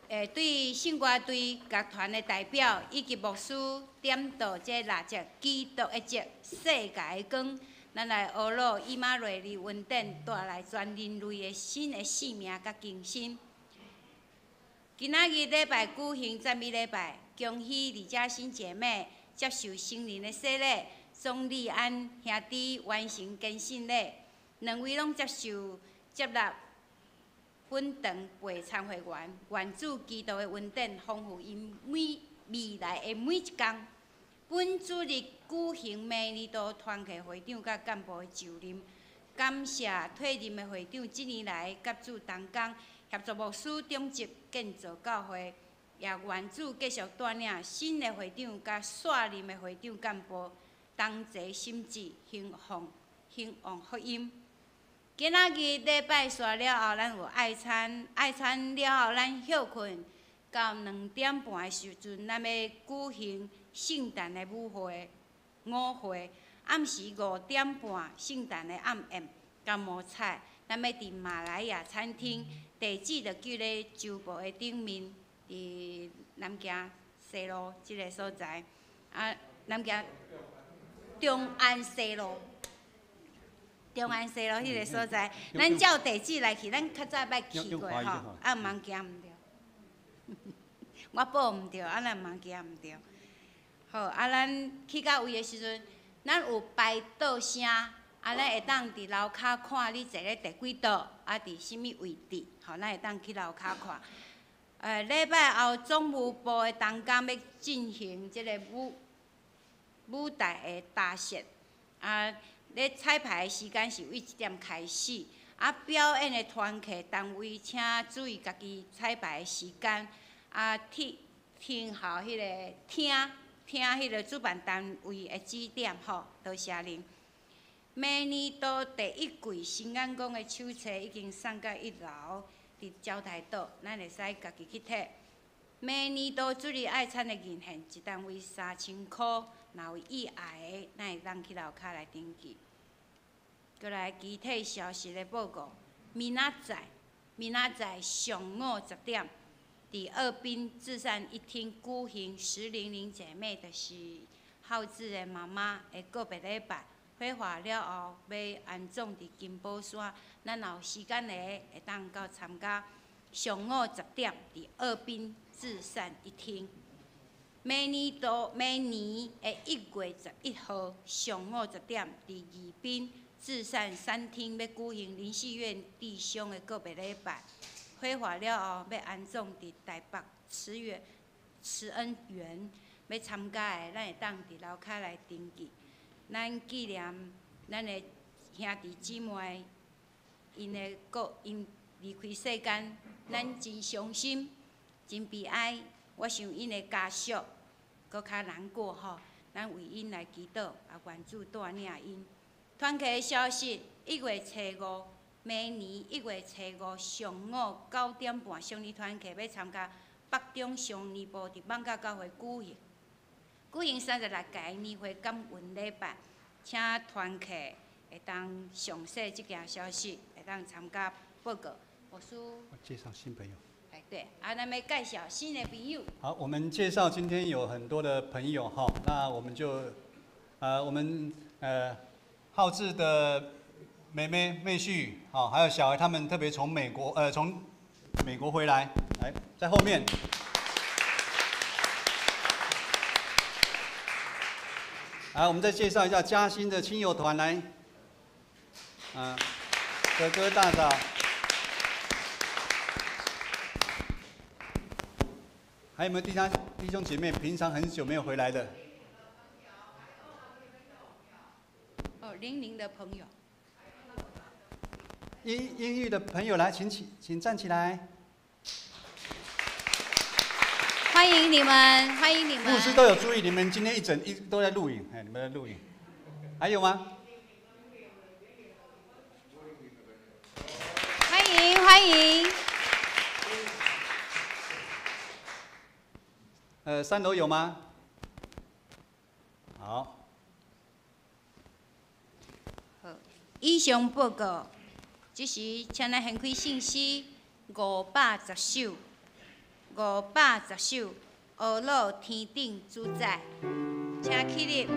予对圣歌队乐团的代表以及牧师点到这蜡烛，基督的烛，世界的光，咱来学罗以马内利恩典带来全人类的新的生命佮更新。今仔日礼拜举行赞美礼拜，恭喜李嘉欣姐妹接受圣灵的洗礼，钟立安兄弟完成坚信礼，两位拢接受接纳本堂陪参会员，愿主基督的恩典丰富𪜶每未来的每一工。本主日举行明年度团契会长佮干部的就任，感谢退任的会长这年来佮主同工，协助牧师长执建造教会，也愿主继续带领新的会长佮卸任的会长干部同齐心志，兴旺兴旺福音。今仔日礼拜煞了后，咱有爱餐，爱餐了后，咱歇睏到2点半的时阵，咱欲举行圣诞的舞会、舞会。暗时5点半，圣诞的暗宴佮摸彩，咱欲伫马来亚餐厅，地址就叫咧周报的顶面，伫南京西路这个所在，啊，南京中安西路。中安西路彼个所在，咱照地址来去，咱较早捌去过吼，啊，毋通行毋著，我报毋著，啊，咱毋通行毋著。好，啊，咱去到位的时阵，咱有排桌声，啊，咱会当伫楼跤看你坐咧第几桌，啊，伫啥物位置，吼，咱会当去楼跤看。礼拜后总务部的同工欲进行这个舞舞台的搭设，啊。咧彩排的时间是为1点开始，啊，表演的团契单位请注意家己彩排的时间，啊，听听候彼个听听彼个主办单位的指点吼，多谢恁。明年度第一季新眼光的手册已经送到一楼，伫招待桌，咱会使家己去提。明年度主日爱餐的银献，一单位3000箍，若有意爱的，咱会当去楼跤来登记。阁来其他消息的报告，明仔载上午10点，伫澳滨至善一厅举行石玲玲姐妹，就是浩志的妈妈的告别礼拜。火化了后，欲安葬伫金宝山。咱若有时间的，会当到参加。上午十点，伫澳滨至善一厅。明年度明年的1月11号上午十点，伫宜宾至善三厅欲举行林世苑弟兄的告别礼拜。火化了后，欲安葬伫台北慈园慈恩园。欲参加的，咱会当伫楼跤来登记。咱纪念咱的兄弟姊妹，𪜶的故𪜶离开世间，咱真伤心，真悲哀。我想𪜶的家属阁较难过吼。咱为𪜶来祈祷，也愿主带领𪜶。团契的消息：1月初5，明年一月初五上午9点半，少年团契欲参加北中少年部伫艋舺教会举行36届年会感恩礼拜，请团契会当详细这件消息，会当参加报告。牧师，我介绍新朋友。哎，对，啊，咱欲介绍新的朋友。好，我们介绍今天有很多的朋友哈，那我们就，我们浩志的妹妹、妹婿，好，还有小孩，他们特别从美国回来，来在后面。来，我们再介绍一下嘉兴的亲友团来，啊，哥哥大嫂，还有没有弟兄姐妹平常很久没有回来的？哦，玲玲的朋友。英英语的朋友来，请站起来。欢迎你们，欢迎你们。牧师都有注意，你们今天一整一都在录影，哎，你们在录影。还有吗？欢迎欢迎。三楼有吗？好。好。以上報告，這時請咱掀開聖詩510首，510首，呵咾天頂主宰，請起立。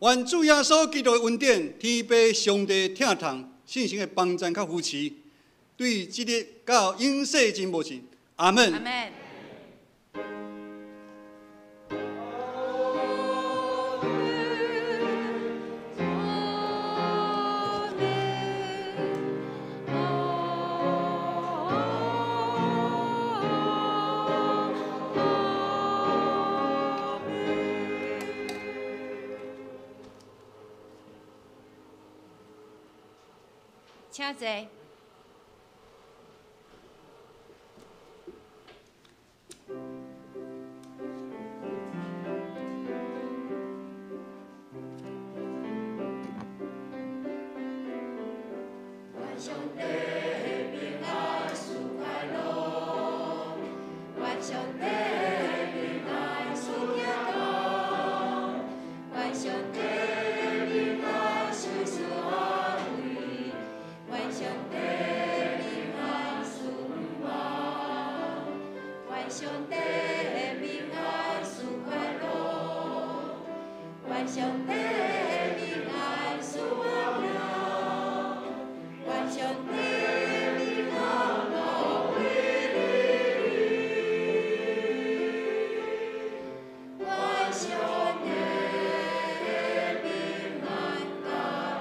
願主耶穌基督的恩典、天父上帝疼痛、聖神的幫贊佮扶持，對這日到永世真無盡。阿門。阿門。請坐。願上帝平安賜快樂，願上帝平安賜健康，願上帝平安賜安慰，願上帝平安賜望，願上帝平安賜快樂，願上帝平安賜和平，願上帝平安保衛你，願上帝平安佮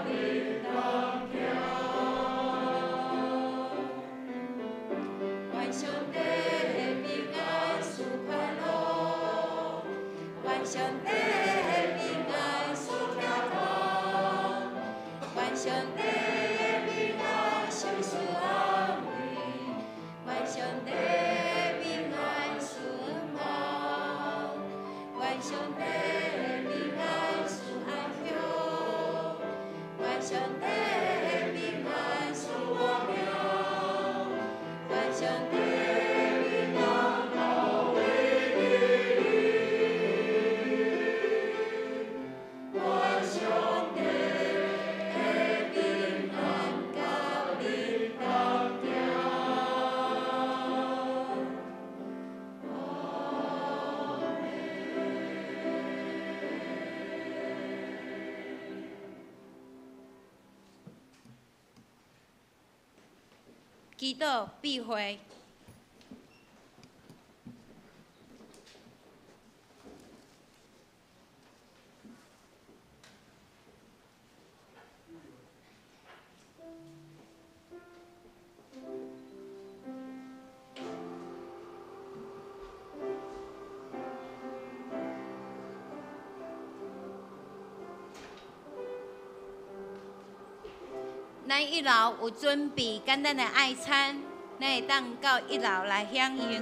恁同行，願上帝平安賜快樂，願上帝平安賜健康，願上帝平安賜安慰，願上帝平安賜望，願上帝平安賜安詳，願上帝平安賜和平，願上帝平安保衛你，願上帝平安佮恁同行。祈禱閉會。咱一樓有準備簡單的愛餐，咱會當到一樓來享用。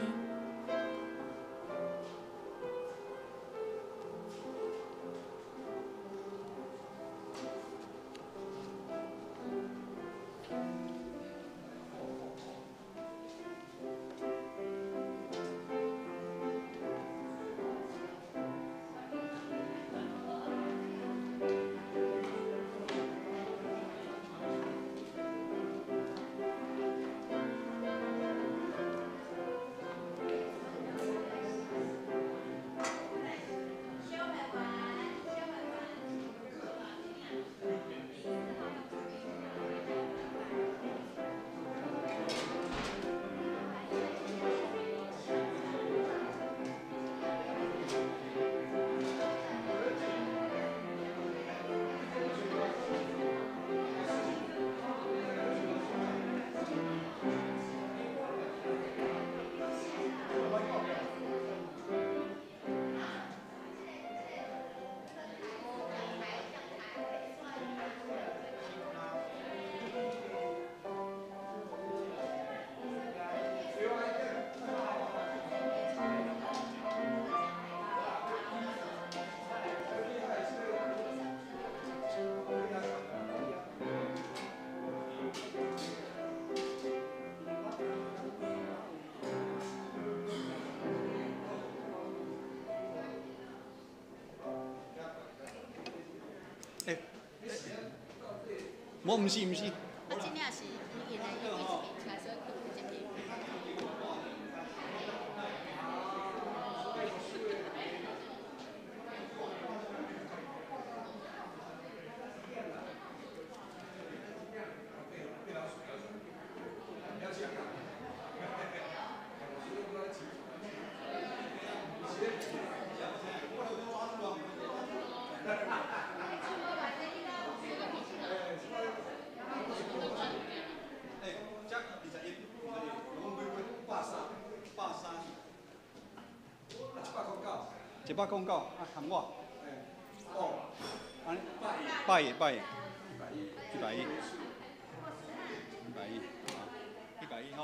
欸，無，毋是毋是。啊，真正是伊因的伊對這邊出來，所以睏佇這邊。欸，這21，21，總共幾幾？130，130。109，啊，含我。哦，按呢，120，120，120，120，好，120吼。